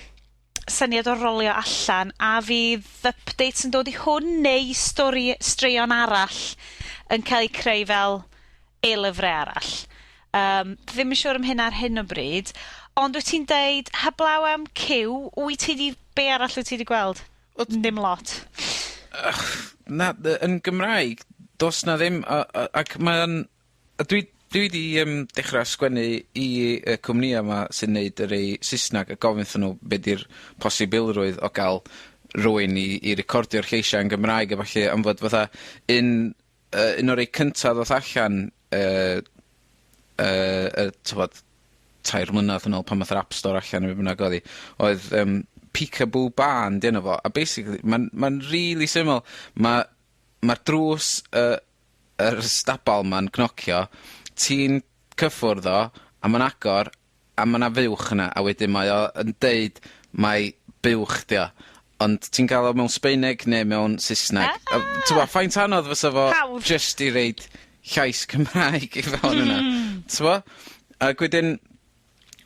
syniad o rolio allan, a fydd updates yn dod i hwn neu stori, straeon arall yn cael eu creu fel e-lyfre arall. Yym, ddim yn siŵr am hyn ar hyn o bryd, ond wyt ti'n deud, heblaw am Cyw, wyt ti 'di, be' arall wyt ti 'di gweld? Ddim lot. Na, yn Gymraeg, do's 'na ddim, a ac mae o'n, a dwi 'di yym dechra sgwennu i y cwmnïa 'ma sy'n neud y rei Sysnag a gofyn wrthyn nw be' 'di'r posibilrwydd o ga'l rywun i recordio'r lleisia' yn Gymraeg a ballu, am fod fatha un un o'r rei cynta ddoth allan t'mod tair mlynadd yn ôl pan ath yr App Store allan ne' be' bynnag odd 'i, oedd yym Peekaboo Barn 'di enw fo, a basically ma'n ma'n rili syml. Ma' ma'r drws yr stabal 'ma'n cnocio, ti'n cyffwrdd o, a ma'n agor, a ma' 'na fuwch yna, a wedyn mae o yn deud mai buwch 'di o. Ond ti'n ga'l o mewn Sbaeneg ne' mewn Sysneg. Ah! A t'mo' faint anodd fysa fo... Hawdd. ...jyst i roid llais Cymraeg i fewn yna. T'mo'? Ag wedyn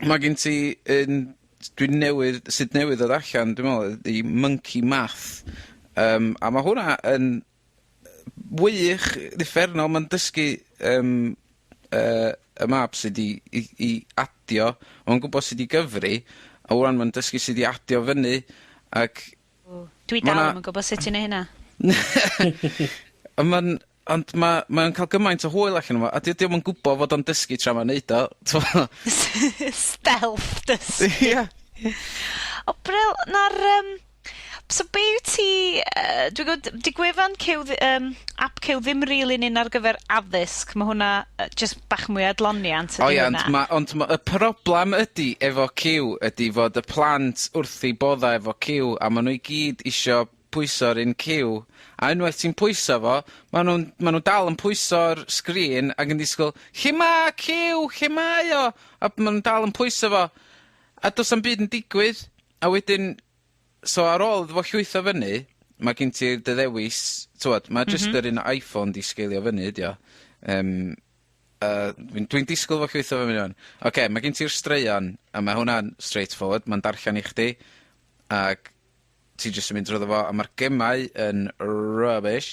ma' gen ti un dwi newydd, sydd newydd ddod allan dwi me'wl ydi Monkey Math. Yym a ma' hwnna yn wych, uffernol, ma'n dysgu yym y mab sud i adio, ma'n gwbo sud i gyfri, a ŵan ma'n dysgu sud i adio fyny, ac... O, dwi Ma' dal 'na ddim yn gwbod sut i neu' hynna. On' ma'n, ond ma' mae o'n ca'l gymaint o hwyl allan o fo, a 'di 'di o'm yn gwbo fod o'n dysgu tra ma'n neud o, t'mo'? Stealth dysgu. Ia. O bril, na'r yym, so be' wyt ti, dwi'n gwbod, 'di gwefan Cyw app Cyw ddim rili'n un ar gyfer addysg, ma' hwnna jyst bach mwy o adloniant O ydi ia, hwnna. ond ma' ond ma' y problem ydi efo Cyw ydi fod y plant wrth 'u bodda efo Cyw, a ma' nw i gyd isio pwyso'r un Cyw, a unwaith ti'n pwyso fo, ma' nw'n, ma' nw dal yn pwyso'r sgrin ag yn disgwl, lle ma' Cyw, lle mae o? A ma' nw'n dal yn pwyso fo, a do's na'm byd yn digwydd, a wedyn, so ar ôl iddo fo llwytho fyny, ma' gen ti'r dy ddewis, t'mod, ma' jyst yr un iPhone 'di sgeilio fyny ydi o. Dwi'n disgwl fo llwytho fyny ŵan. Ocê, ma' gen ti'r straeon, a ma' hwnna'n straight forward, ma'n darllen i chdi, ag ti jyst yn mynd drwyddo fo, a ma'r gemau yn rubbish.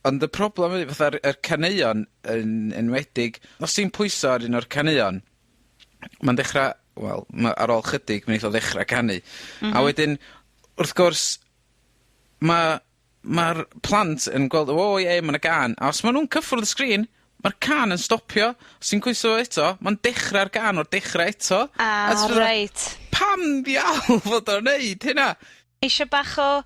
Ond y problem ydi fatha'r y caneuon yn enwedig, os ti'n pwyso ar un o'r caneuon, ma'n dechra, wel, ma' ar ôl chydig mi neith o ddechra canu. A wedyn, wrth gwrs, ma'r plant yn gweld, o ie, ma' 'na gân, a os ma' nw'n cyffwrdd y sgrin, ma'r cân yn stopio. Os ti'n pwyso fo eto, ma'n dechra'r gân o'r dechra eto. A ti fatha, Pam ddiawl fod o'n neud hynna? Eisio bach o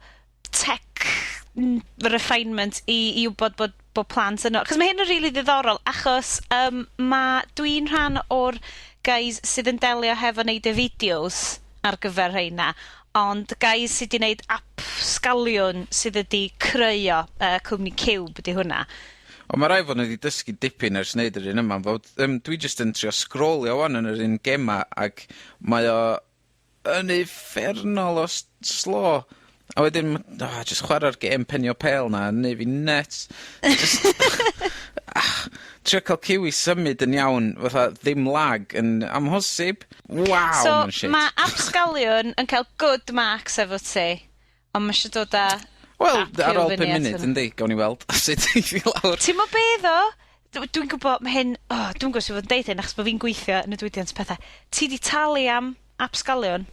tech refinement i wybod bod plant yno. Achos mae hyn yn rili ddiddorol, achos dwi'n rhan o'r guys sydd yn delio hefo neud y fideos ar gyfer rheina, ond guys sydd 'di neud Appsgaliwn sydd wedi creu o, cwmni Cube ydi hwnna. Ond ma' raid fod nhw wedi dysgu dipyn ers neud yr un yma, fod dwi jyst yn trio sgrolio 'wan yn yr un gema ac mae o yn uffernol o slow. A wedyn oh, jyst chwarae'r gêm penio pêl 'na yn neu' fi nuts. Jyst trio ca'l cyw i symud yn iawn fatha ddim lag yn amhosib. Waw, So, ma'n shit. Ma' Appsgaliwn yn cael good marks efo ti, ond ma' isio dod â Wel, app ar ôl fyny 5 at munud, hwnna. yndi, gawn ni weld sut eith i lawr. Ti'n mo be ddo? Dwi'n gwybod, mae hyn, oh, dwi'n gwybod sut fod yn deud hyn, achos bod fi'n gweithio yn y diwydiant pethau. Ti di talu am Appsgaliwn?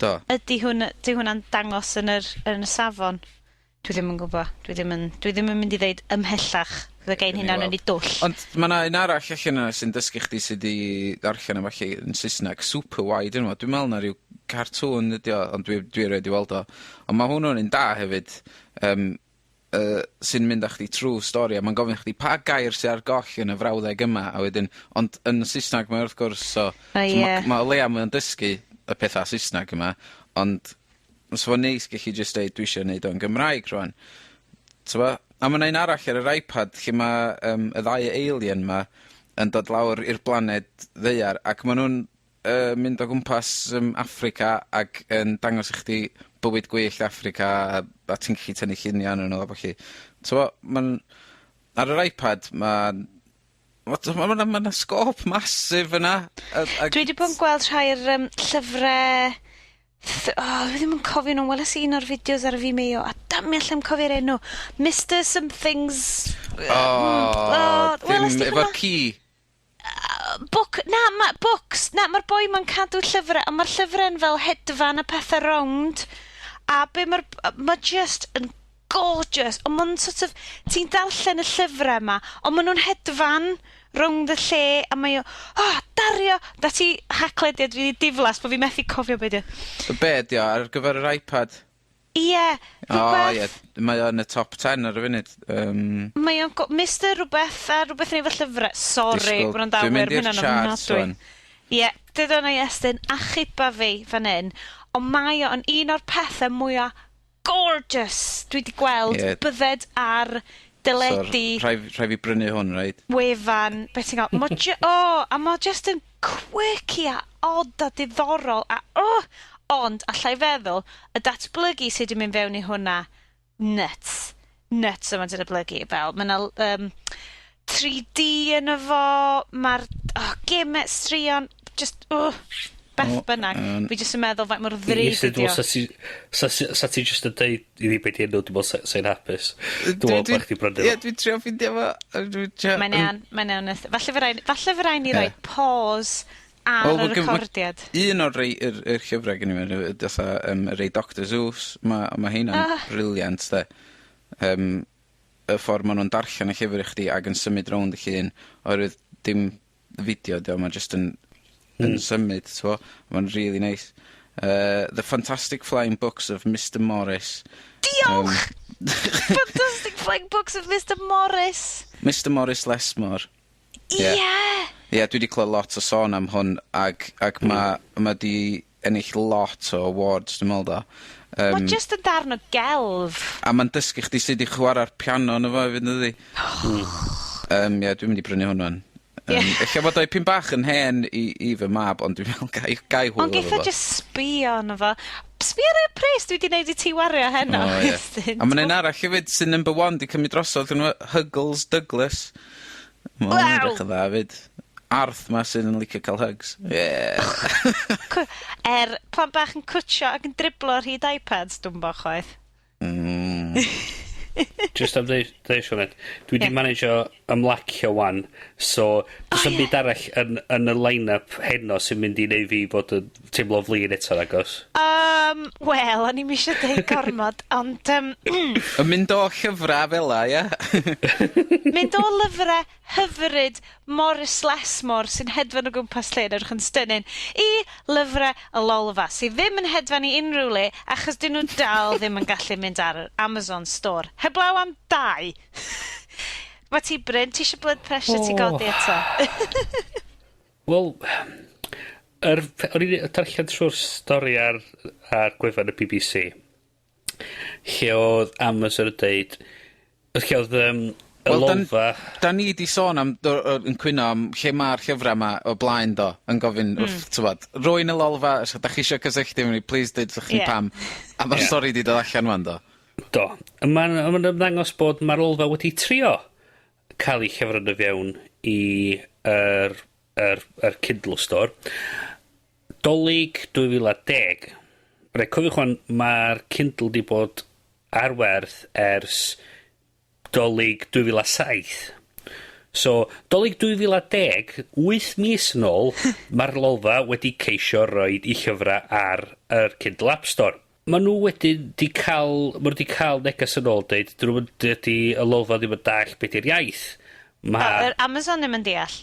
Do. Ydy hwnna'n dangos yn y safon? Dwi ddim yn gwybod. Dwi ddim yn mynd i ddeud ymhellach. Fydda gein Gawn ni hynna yn weld. ei dwll. Ond ma' 'na un arall allan yna sy'n dysgu chdi sud i ddarllen a ballu yn Saesneg, super wide enw fo. Dwi'n me'wl na ryw cartoon ydi o, ond dwi erioed 'di weld o. Ond ma' hwnnw'n un da hefyd, sy'n mynd â chdi trw stori a ma'n gofyn chdi pa gair sy ar goll yn y frawddeg yma, a wedyn, ond yn Saesnag mae wrth gwrs, so O, so ie. ma' o leia mae o'n dysgu y petha Saesnag yma, ond fysa fo'n neis gellu jyst deud dwi isio neud o'n Gymraeg rŵan. T'mo'? A ma' 'na un arall ar yr iPad lle ma' y ddau alien 'ma yn dod lawr i'r blaned ddaear ac ma' nw'n mynd o gwmpas Affrica ac yn dangos i chdi bywyd gwyllt Affrica a ti'n gallu tynnu llunia arnyn nw a ballu. T'mo', ma'n ar yr iPad ma' 'na scope massive yna a Dwi 'di bod yn gweld rhai o'r llyfre, oh, dwi ddim yn cofio nhw. Weles i un o'r fideos ar y Vimeo, a damio allai'm cofio'r enw. Mr Something's. O, Oh, ddim welest ti efo'r hwnna? ci. Book, na, ma, books, na, mae'r boi ma'n cadw llyfrau, a mae'r llyfrau'n fel hedfan a pethau rownd, a be mae'r, ma just yn gorgeous, ond ma'n sort of, ti'n darllen y llyfrau yma, ond maen nhw'n hedfan rownd y lle, a mae o, oh, Dario, da ti haclediad fi diflas, bod fi methu cofio be di o. Be 'di o ar gyfer yr iPad? Ie, O rhywbeth, ie, mae o yn y top 10 ar y funud. Mae o'n, Mr rhywbeth a rhywbeth yn efo llyfrau. Sorry, Disgwyl, gwrandawyr, dwi'n mynd i'r ma' hynna'n charts ofnadwy. rŵan. Ie, dyd o'na i Estyn, achuba fi fan hyn, ond mae o yn un o'r pethau mwyaf gorgeous dwi 'di gweld bydded ar deledu, So, rhaid fi brynu hwn, reit? Wefan, beth ti'n gael, ma' oh, a ma' just yn quirky a odd a diddorol, a oh, ond allai feddwl, y datblygu sydd wedi mynd fewn i hwnna, nuts. Nuts yma'n datblygu, fel, mae yna 3D yn fo, mae'r oh, gemet straeon, just, oh, beth O, bynnag. Fi jyst yn meddwl faint mor ddrud Dwi'n ydi o. meddwl sa ti jyst yn deud i fi beth i enw, dwi'n meddwl sa'n hapus. Dwi'n meddwl bod chdi brynu Ie, fo. dwi'n trio ffindio fo. Dwi'n trio. Mae'n iawn, mae'n iawn. Falle fy rhaid ni roi pause ar Wel, y recordiad. Un o'r rei, yr llyfrau gen i fi, fatha, y rei Dr Seuss, ma heina'n brilliant, de. Y ffordd ma' nhw'n darllen y llyfr i chdi ac yn symud rownd y llun, oherwydd dim fideo 'di o, ma' jyst yn symud, t'mo'? Ma'n really nice. The Fantastic Flying Books of Mr Morris. Diolch! Fantastic Flying Books of Mr Morris. Mr Morris Lessmore. Ie! Ie. Yeah. Ie, dwi 'di clywed lot o sôn am hwn ac ma' 'di ennill lot o awards, dwi'n me'wl do. Mae just yn darn o gelf. A ma'n dysgu chdi sud i chwarae'r piano yno fo hefyd, yndydi? Ie, dwi'n mynd i brynu hwn wan. Ella bod o ipyn bach yn hen i fy mab, ond dwi'n meddwl gai hwyl Ond efo geith o fo. just sbio arno fo. Sbio ar y pres dwi 'di neud i ti wario heno. O, ie. Iestyn. A ma'n un arall hefyd sy'n number one 'di cymryd drosodd yn Huggles Douglas. Ma' hwnna'n edrych yn dda hefyd. Arth ma sydd yn licio cael hugs. Yeah. Er, plant bach yn cwtsio ac yn driblo ar hyd iPads, dwi'n bo chwaith. Just am dweud, Sioned, dwi 'di managio ymlacio wan, so does O, 'na'm ie. byd arall yn y line-up heno sy'n mynd i neud fi fod yn teimlo flin eto, nagos? Wel, o'n i'm eisiau deud gormod, ond Yn mynd o llyfra fela, ie? Mynd o lyfrau hyfryd Morris Lessmore sy'n hedfan o gwmpas lle yn edrych yn stunning i lyfrau y Lolfa sydd ddim yn hedfan i unrhyw le achos dyn nhw dal ddim yn gallu mynd ar yr Amazon store. Heblaw am dau. Mae ti, Bryn, ti eisiau blood pressure ti godi eto? Wel, o'n i'n darllen trwy'r stori ar gwefan y BBC, lle oedd Amazon yn deud, lle oedd y Wel, Lolfa. Da ni 'di sôn am yn cwyno am lle ma'r llyfra 'ma o blaen do, yn gofyn wrth t'mod, rywun y Lolfa, os ydach chi isio cysylltu efo ni, plîs deud wrthych ni pam. A ma'r stori 'di dod allan ŵan do? Do. Ma'n ma ymddangos bod ma'r Lolfa wedi trio cael ei llyfr yn y fewn i yr Kindle Store. Dolig 2010. Reit, cofiwch wan, mae'r Kindle 'di bod ar werth ers Dolig 2007. So, Dolig 2010, 8 mis yn ôl, mae'r Lolfa wedi ceisio roid i llyfrau ar yr Kindle App Store. Ma' nhw wedyn 'di ca'l, ma' nhw 'di ca'l neges yn ôl deud, dyn nhw'm yn, dydi y Lolfa ddim yn dallt be' 'di'r iaith. Ma' O, yr Amazon ddim yn deall.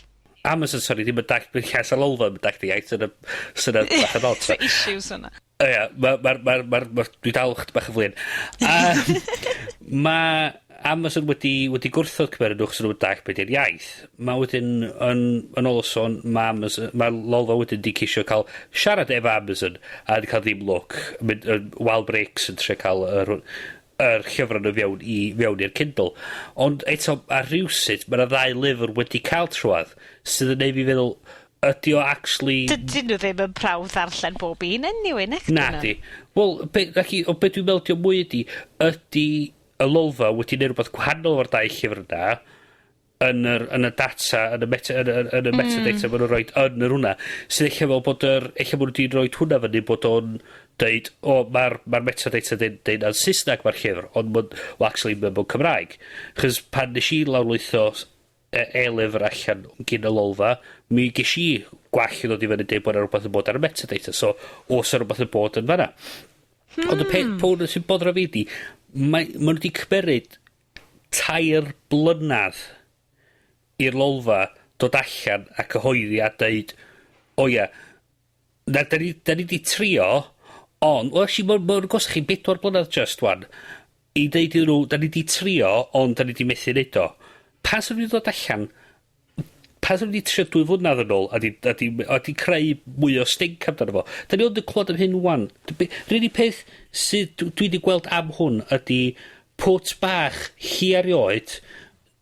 Amazon, sorry, ddim yn dallt be' iaith y Lolfa ddim yn dallt y iaith, sy'n bach yn od. So issues yna. O ia, ma, dwi dal chydig bach yn flin. A ma' Amazon wedi gwrthod cymeryd nhw achos nhw'n dallt be' 'di'r iaith. Ma' wedyn yn ôl y sôn, ma' Amazon, ma' Lolfa wedyn 'di ceisio cael siarad efo Amazon a 'di cael ddim lwc. Mynd yn wild breaks yn trio cael yr llyfrau nhw fewn i'r Kindle. Ond eto, ar rhywsut, ma' 'na ddau lyfr wedi cael trwadd sydd yn neud fi feddwl, ydi o actually. Dydyn nhw ddim yn prawf ddarllen bob un anyway, nec Na di. Wel, be, naci, o be dwi'n meddwl di o mwy ydi, ydi y Lolfa wedi neud rhywbeth gwahanol o'r dau llyfr yna, yn y data, yn y metadata ma' nhw'n rhoid yn yr hwnna, sydd ella fel bod ella ma' nhw wedi rhoid hwnna fyny bod o'n deud, o, mae'r ma metadata deud yn Saesneg mae'r llyfr, ond ma'n, well, actually, mae'n mewn Cymraeg. Chos pan nes i lawrlwytho e-lyfr allan gyn y Lolfa, mi ges i gwall i ddod i fyny deud bod 'na rhywbeth yn bod ar y metadata, so o's 'na rhywbeth yn bod yn fanna. Ond y peth poen sy'n bothero fi 'di, ma' nhw wedi cymeryd 3 blynedd i'r Lolfa dod allan a cyhoeddi a deud, o ia, na, da ni 'di trio, ond, well, actually, mae'n gos chi 4 blynedd just wan, i deud iddyn nhw, da ni 'di trio, ond da ni 'di methu neud o. Pan sy'n nhw wedi dod allan, pan sy'n nhw wedi trio 2 flynedd yn ôl, a di creu mwy o stink amdano fo. Da ni ond yn clywed am hyn wan. Yr unig peth sydd dwi wedi gweld am hwn ydy pwt bach hi erioed,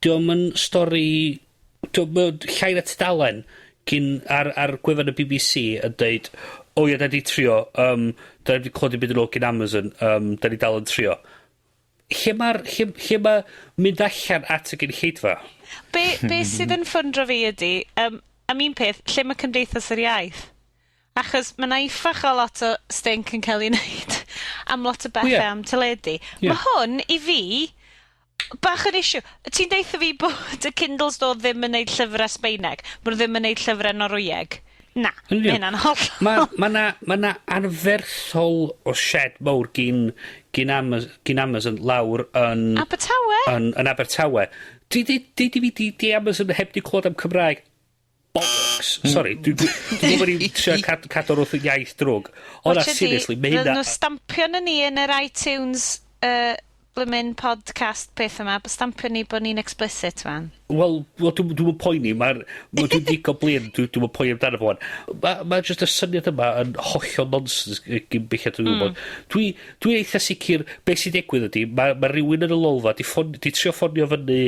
dio'm yn stori, dio'm yn llai na tudalen gyn ar gwefan y BBC yn deud, o ia, da ni 'di trio, da ni wedi clywed dim byd yn ôl gyn Amazon, da ni dal yn trio. Lle ma mynd allan at y gynulleidfa? Be sydd yn ffyndro fi ydy, am un peth, lle mae Cymdeithas yr Iaith? Achos mae 'na uffach o lot o stink yn cael ei wneud am lot o bethau am teledu. Mae hwn, i fi, bach yn issue. Ti'n deutha fi bod y Kindle Store ddim yn neud llyfrau Sbaeneg? Bod nhw ddim yn neud llyfrau Norwyeg? Na, Yn mae union. hynna'n hollol. Ma na anferthol o shed mawr gyn Amazon lawr yn Abertawe? yn Abertawe. Di fi, di Amazon heb di clywed am Cymraeg. Bollocks. Sorry, dwi gwybod i'n trio cadw wrth y iaith drwg. Ond na, Watcha di, seriously, mae fydden hynna. nhw stampio na ni yn yr iTunes blymyn podcast peth yma, stampio ni bod ni'n explicit fan. Wel, dwi'n poeni, dwi'n digon blin, dwi'n poeni amdano fo wan. Mae ma just y syniad yma yn hollol nonsens gyn belled dwi'n gwybod. Dwi eitha sicr beth sy'n digwydd ydy, mae ma rhywun yn y Lolfa di trio ffonio fyny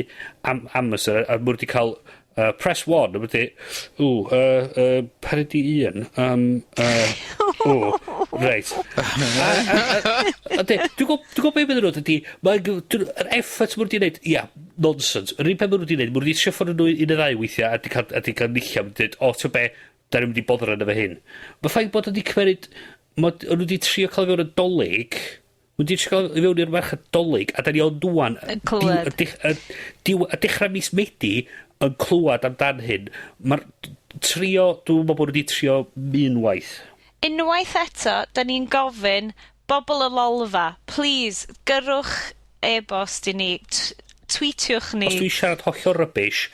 am Amazon a mwyn wedi cael press one, a wedi, ww, pa ydi un? O, reit. A dwi'n gwybod beth bydden nhw, ydy, yr effort maen nhw wedi gwneud, ia, nonsense. Yr un peth maen nhw wedi gwneud, maen nhw wedi trio ffonio nhw un neu ddau weithiau, a di cael nillio, a dweud, o, ti'n be, da ni'n mynd i boddran efo hyn. Mae ffaith bod wedi cymeryd, o'n nhw wedi trio cael i fewn y Dolig, maen nhw wedi trio cael i fewn i'r marchnad Dolig, a da ni ond wan, Yn clywed. Y dechrau mis Medi, yn clywed amdan hyn. Mae'r trio, dwi'n meddwl bod nhw wedi trio unwaith. Unwaith eto, da ni'n gofyn bobl y Lolfa, please, gyrrwch e-bost i ni, tweetiwch ni. Os dwi'n siarad hollol rubbish,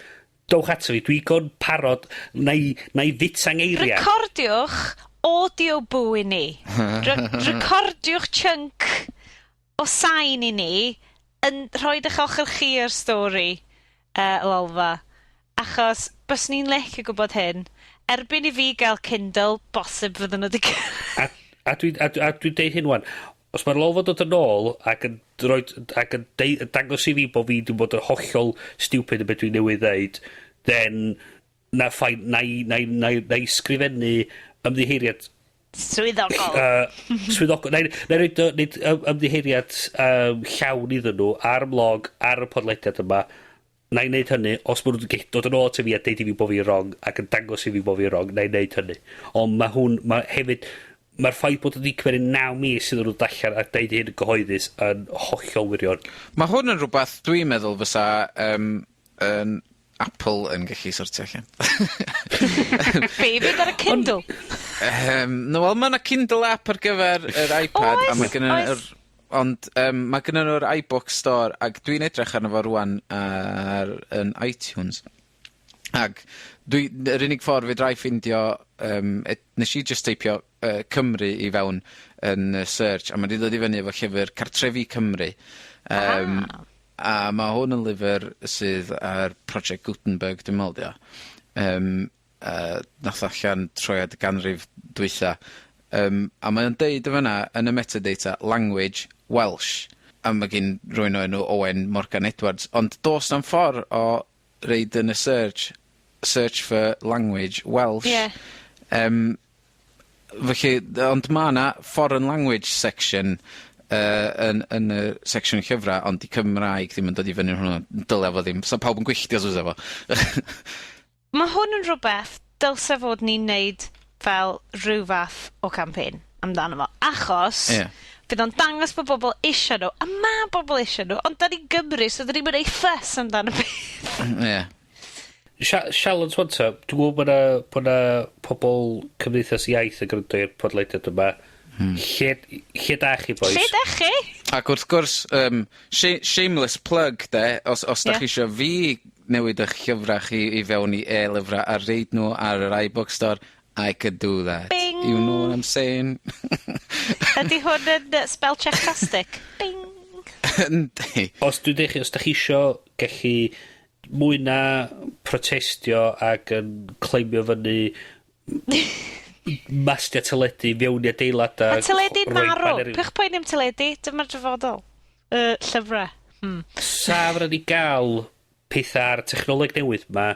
dowch ato fi, dwi'n gon parod, na i fita ngeiriau. Recordiwch audio boo i ni. Recordiwch chunk o sain i ni. yn rhoi eich ochr chi o'r stori, Lolfa, achos byswn i'n licio gwybod hyn. Erbyn i fi gael Kindle, bosib fydden nhw 'di A a dwi a dwi a dwi'n deud hyn 'wan, os ma'r Lolfa dod yn ôl ac yn roid ac yn deu- yn dangos i fi bo' fi 'di bod yn hollol stupid yn be' dwi newydd ddeud, then na fine, nai nai nai nai sgrifennu ymddiheuriad Swyddogol. Swyddogol. Nai nai roid o neud ymddiheuriad llawn iddyn nw ar y blog, ar y podlediad yma. Nai neud hynny os ma' nw 'di gellu dod yn ôl ata fi a deud i fi bo' fi rong ac yn dangos i fi bo' fi rong, 'nai neud hynny. Ond ma' hwn, ma' hefyd, ma'r ffaith bod o 'di cymeru naw mis iddyn nw dod allan a deud hyn yn gyhoeddus yn hollol wirion. Ma' hwn yn rwbath dwi'n meddwl fysa yym yn Apple yn gallu sortio allan. Be, i fynd ar y Kindle? No, wel ma' 'na Kindle app ar gyfer yr iPad. Oes, a ma' gynno oes. yr ond ma' gynnon nw'r iBook Store ag dwi'n edrych arno fo rŵan ar yn iTunes ag dwi, yr unig ffordd fedrai ffindio yym nes i jyst teipio Cymru i fewn yn y search a ma' 'di dod i fyny efo llyfyr Cartrefi Cymru. A ma' hwn yn lyfyr sydd ar Project Gutenberg dwi'n me'wl 'di o. Nath allan troead y ganrif dwytha. A mae o'n deud yn fyna yn y metadata language Welsh, a ma' gin rywun o enw Owen Morgan Edwards, ond do's na'm ffor o roid yn y search, search for language Welsh. Ie. Felly, ond ma' 'na foreign language section yn yn y section llyfra, ond 'di Cymraeg ddim yn dod i fyny yn hwnna. Dylia fo ddim. Sa pawb yn gwylltio os fysa fo. Ma' hwn yn rhywbeth dylse fod ni'n neud fel rhyw fath o campaign amdano fo, achos fydd o'n dangos bod bobl isio nhw, a ma' bobl isio nhw, ond 'dan ni'n Gymru, so 'dan ni'm yn neud fuss amdano beth. Ie. Sialens wan ta, dwi'n gwybod bod 'na pobol Cymdeithas Iaith yn gwrando i'r podlediad yma. Lle da chi, boys? Lle da chi? Ac wrth gwrs, shameless plug, de, os da chi isio fi newid eich llyfrau chi i fewn i e-lyfrau a reid nhw ar yr iBook Store, I could do that. Bing! You know what I'm saying? Ydy hwn yn spell check-tastic? Bing! Yndi. Os dwi'n deud chi, os da chi isio gallu mwy na protestio ac yn climbio fyny mastia teledu fewn i adeilada. Mae teledu'n rhoi marw. baneri. Pych poeni am teledu, dyma'r dyfodol. Llyfrau. Sa fydda ni gael pethau ar technoleg newydd ma,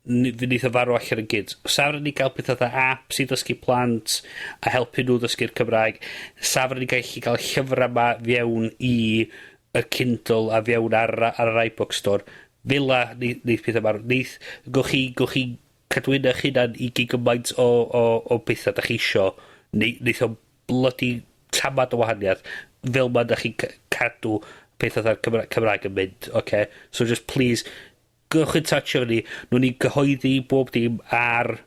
fe neith o farw allan yn gynt. Sa fydda ni gael pethau fatha apps i ddysgu plant a helpu nhw ddysgu'r Cymraeg. Sa fydda ni gallu gael llyfrau ma fewn i y Kindle a fewn ar yr iBook Store. Fel 'a neith pethau marw. Neith, gewch chi cadw eich hunan i gyd gymaint o bethau da chi isio. Neith o bloody tamad o wahaniaeth. Fel ma da chi'n cadw pethau fatha'r Cymraeg yn mynd. Okay? So just please, gewch in touch efo ni. Nw'n ni gyhoeddi bob dim ar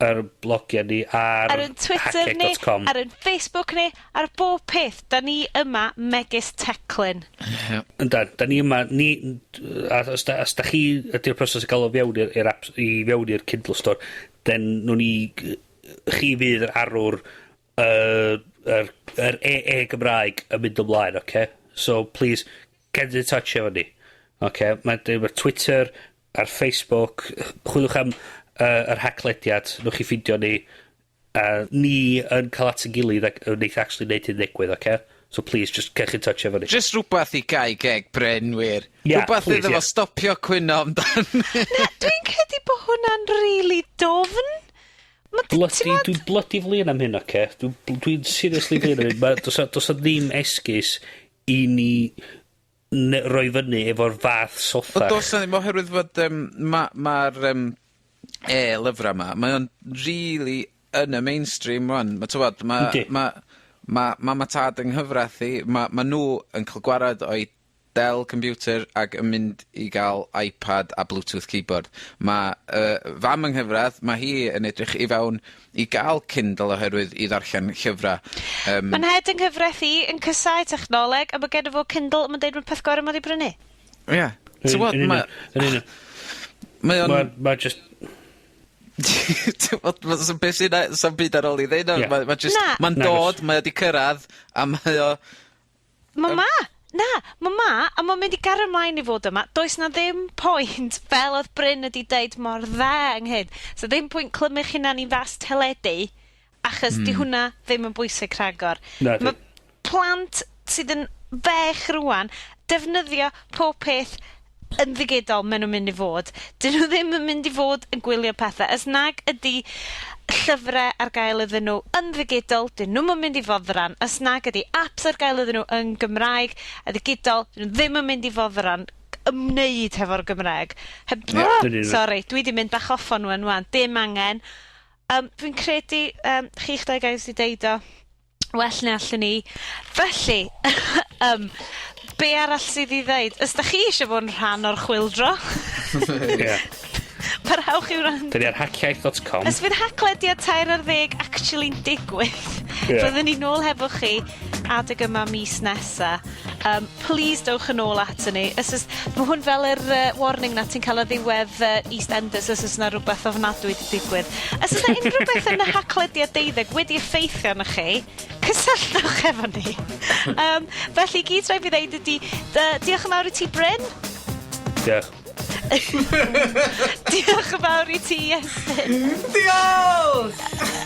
yr blogiau ni, ar Ar ein Twitter ni, haciaith dot com. ar ein Facebook ni, ar bob peth. Da ni yma megis teclyn. Ie. Yndan, da ni yma, ni, a os da chi ydy'r person sy'n cael o fewn i'r apps, i fewn i'r Kindle Store, then nw'n ni, chi fydd yr arwr, yr e Gymraeg yn mynd ymlaen, oce? So, please, get in touch efo ni. Oce, mae Twitter, ar Facebook, chwiliwch am yr Haclediad, nwch chi ffindio ni, ni yn cael at ein gilydd ac yn neith actually neud hyn ddigwydd, oce? So please, just get in touch efo ni. Just rhywbeth i gau geg Bryn, wir. Yeah, rhywbeth please, iddo fo yeah. stopio cwyno amdan. Na, dwi'n credu bod hwnna'n really dofn. Ma' Bloody, ti'n dwi'n bloody flin am hyn, oce? Dwi'n seriously flin am hyn. Do's 'na ddim esgus i ni roi fyny efo'r fath sothach. Wel, do's 'na ddim, oherwydd fod, ma'r e-lyfra 'ma, mae o'n really yn y mainstream rwan. Ma' t'wod, Yndi. ma' mam a tad yng nghyfrath i, ma' nw yn ca'l gwarad o'i Dell computer ag yn mynd i ga'l iPad a Bluetooth keyboard. Ma' fam yng nghyfrath, ma' hi yn edrych i fewn i ga'l Kindle oherwydd i ddarllen llyfra. Ma'n nhed yng nghyfraith i yn casáu technoleg, a ma' genno fo Kindle, a ma'n deud ma'n peth gorau ma' 'di brynu. Ie. T'wod, Yn ma' union, yn union. Mae o'n Ma' just T'mod, ma' so beth sy'n sa'm byd ar ôl i ddeud nawr. Ie. Ma' just Na. ma'n Nagos. dod, mae o 'di cyrradd, a mae o Ma' ma. Na, ma' 'ma, a ma'n mynd i gario ymlaen i fod yma. Does 'na ddim point, fel odd Bryn wedi deud mor dda ynghynt, so ddim pwynt clymu'ch hunan i fas teledu, achos 'di hwnna ddim yn bwysig rhagor. Na 'di. Ma' plant sydd yn fech rŵan, defnyddio pob peth yn ddigidol maen nhw'n mynd i fod. 'Dyn nhw ddim yn mynd i fod yn gwylio pethe. Os nag ydi llyfre ar gael iddyn nhw yn ddigidol, 'dyn nhw'm yn mynd i foddran. Os nag ydi apps ar gael iddyn nhw yn Gymraeg a ddigidol, 'dyn nhw ddim yn mynd i foddran ymwneud hefo'r Gymraeg. Heb... Ie, dyn ni- Sori, dwi 'di mynd bach off on one wan. Dim angen. Dwi'n credu chi'ch dau guys 'di deud o well na allwn i. Felly, be arall sydd i ddeud? Os 'dach chi eisiau fod yn rhan o'r chwyldro, Ie. parhewch i wrando. 'Dan ni ar haciaith.com. Os fydd Haclediad 13 actually'n digwydd, fyddwn ni nôl hefo chi adeg yma mis nesa. Please dowch yn ôl aton ni. Os o's, ma' hwn fel yr warning 'na ti'n cael ar ddiwedd EastEnders os o's 'na rwbeth ofnadwy 'di digwydd. Os o's 'na unrhyw beth yn y Haclediad 12 wedi effeithio arnoch chi, cysylltwch efo ni. Felly, gyd rhaid fi ddeud ydi, diolch yn fawr i ti, Bryn. Diolch. Diolch yn fawr i ti, Iestyn. Diolch!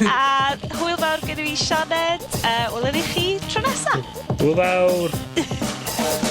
A hwyl fawr gen i fi, Sioned. Welwn ni chi tro nesa. Hwyl fawr.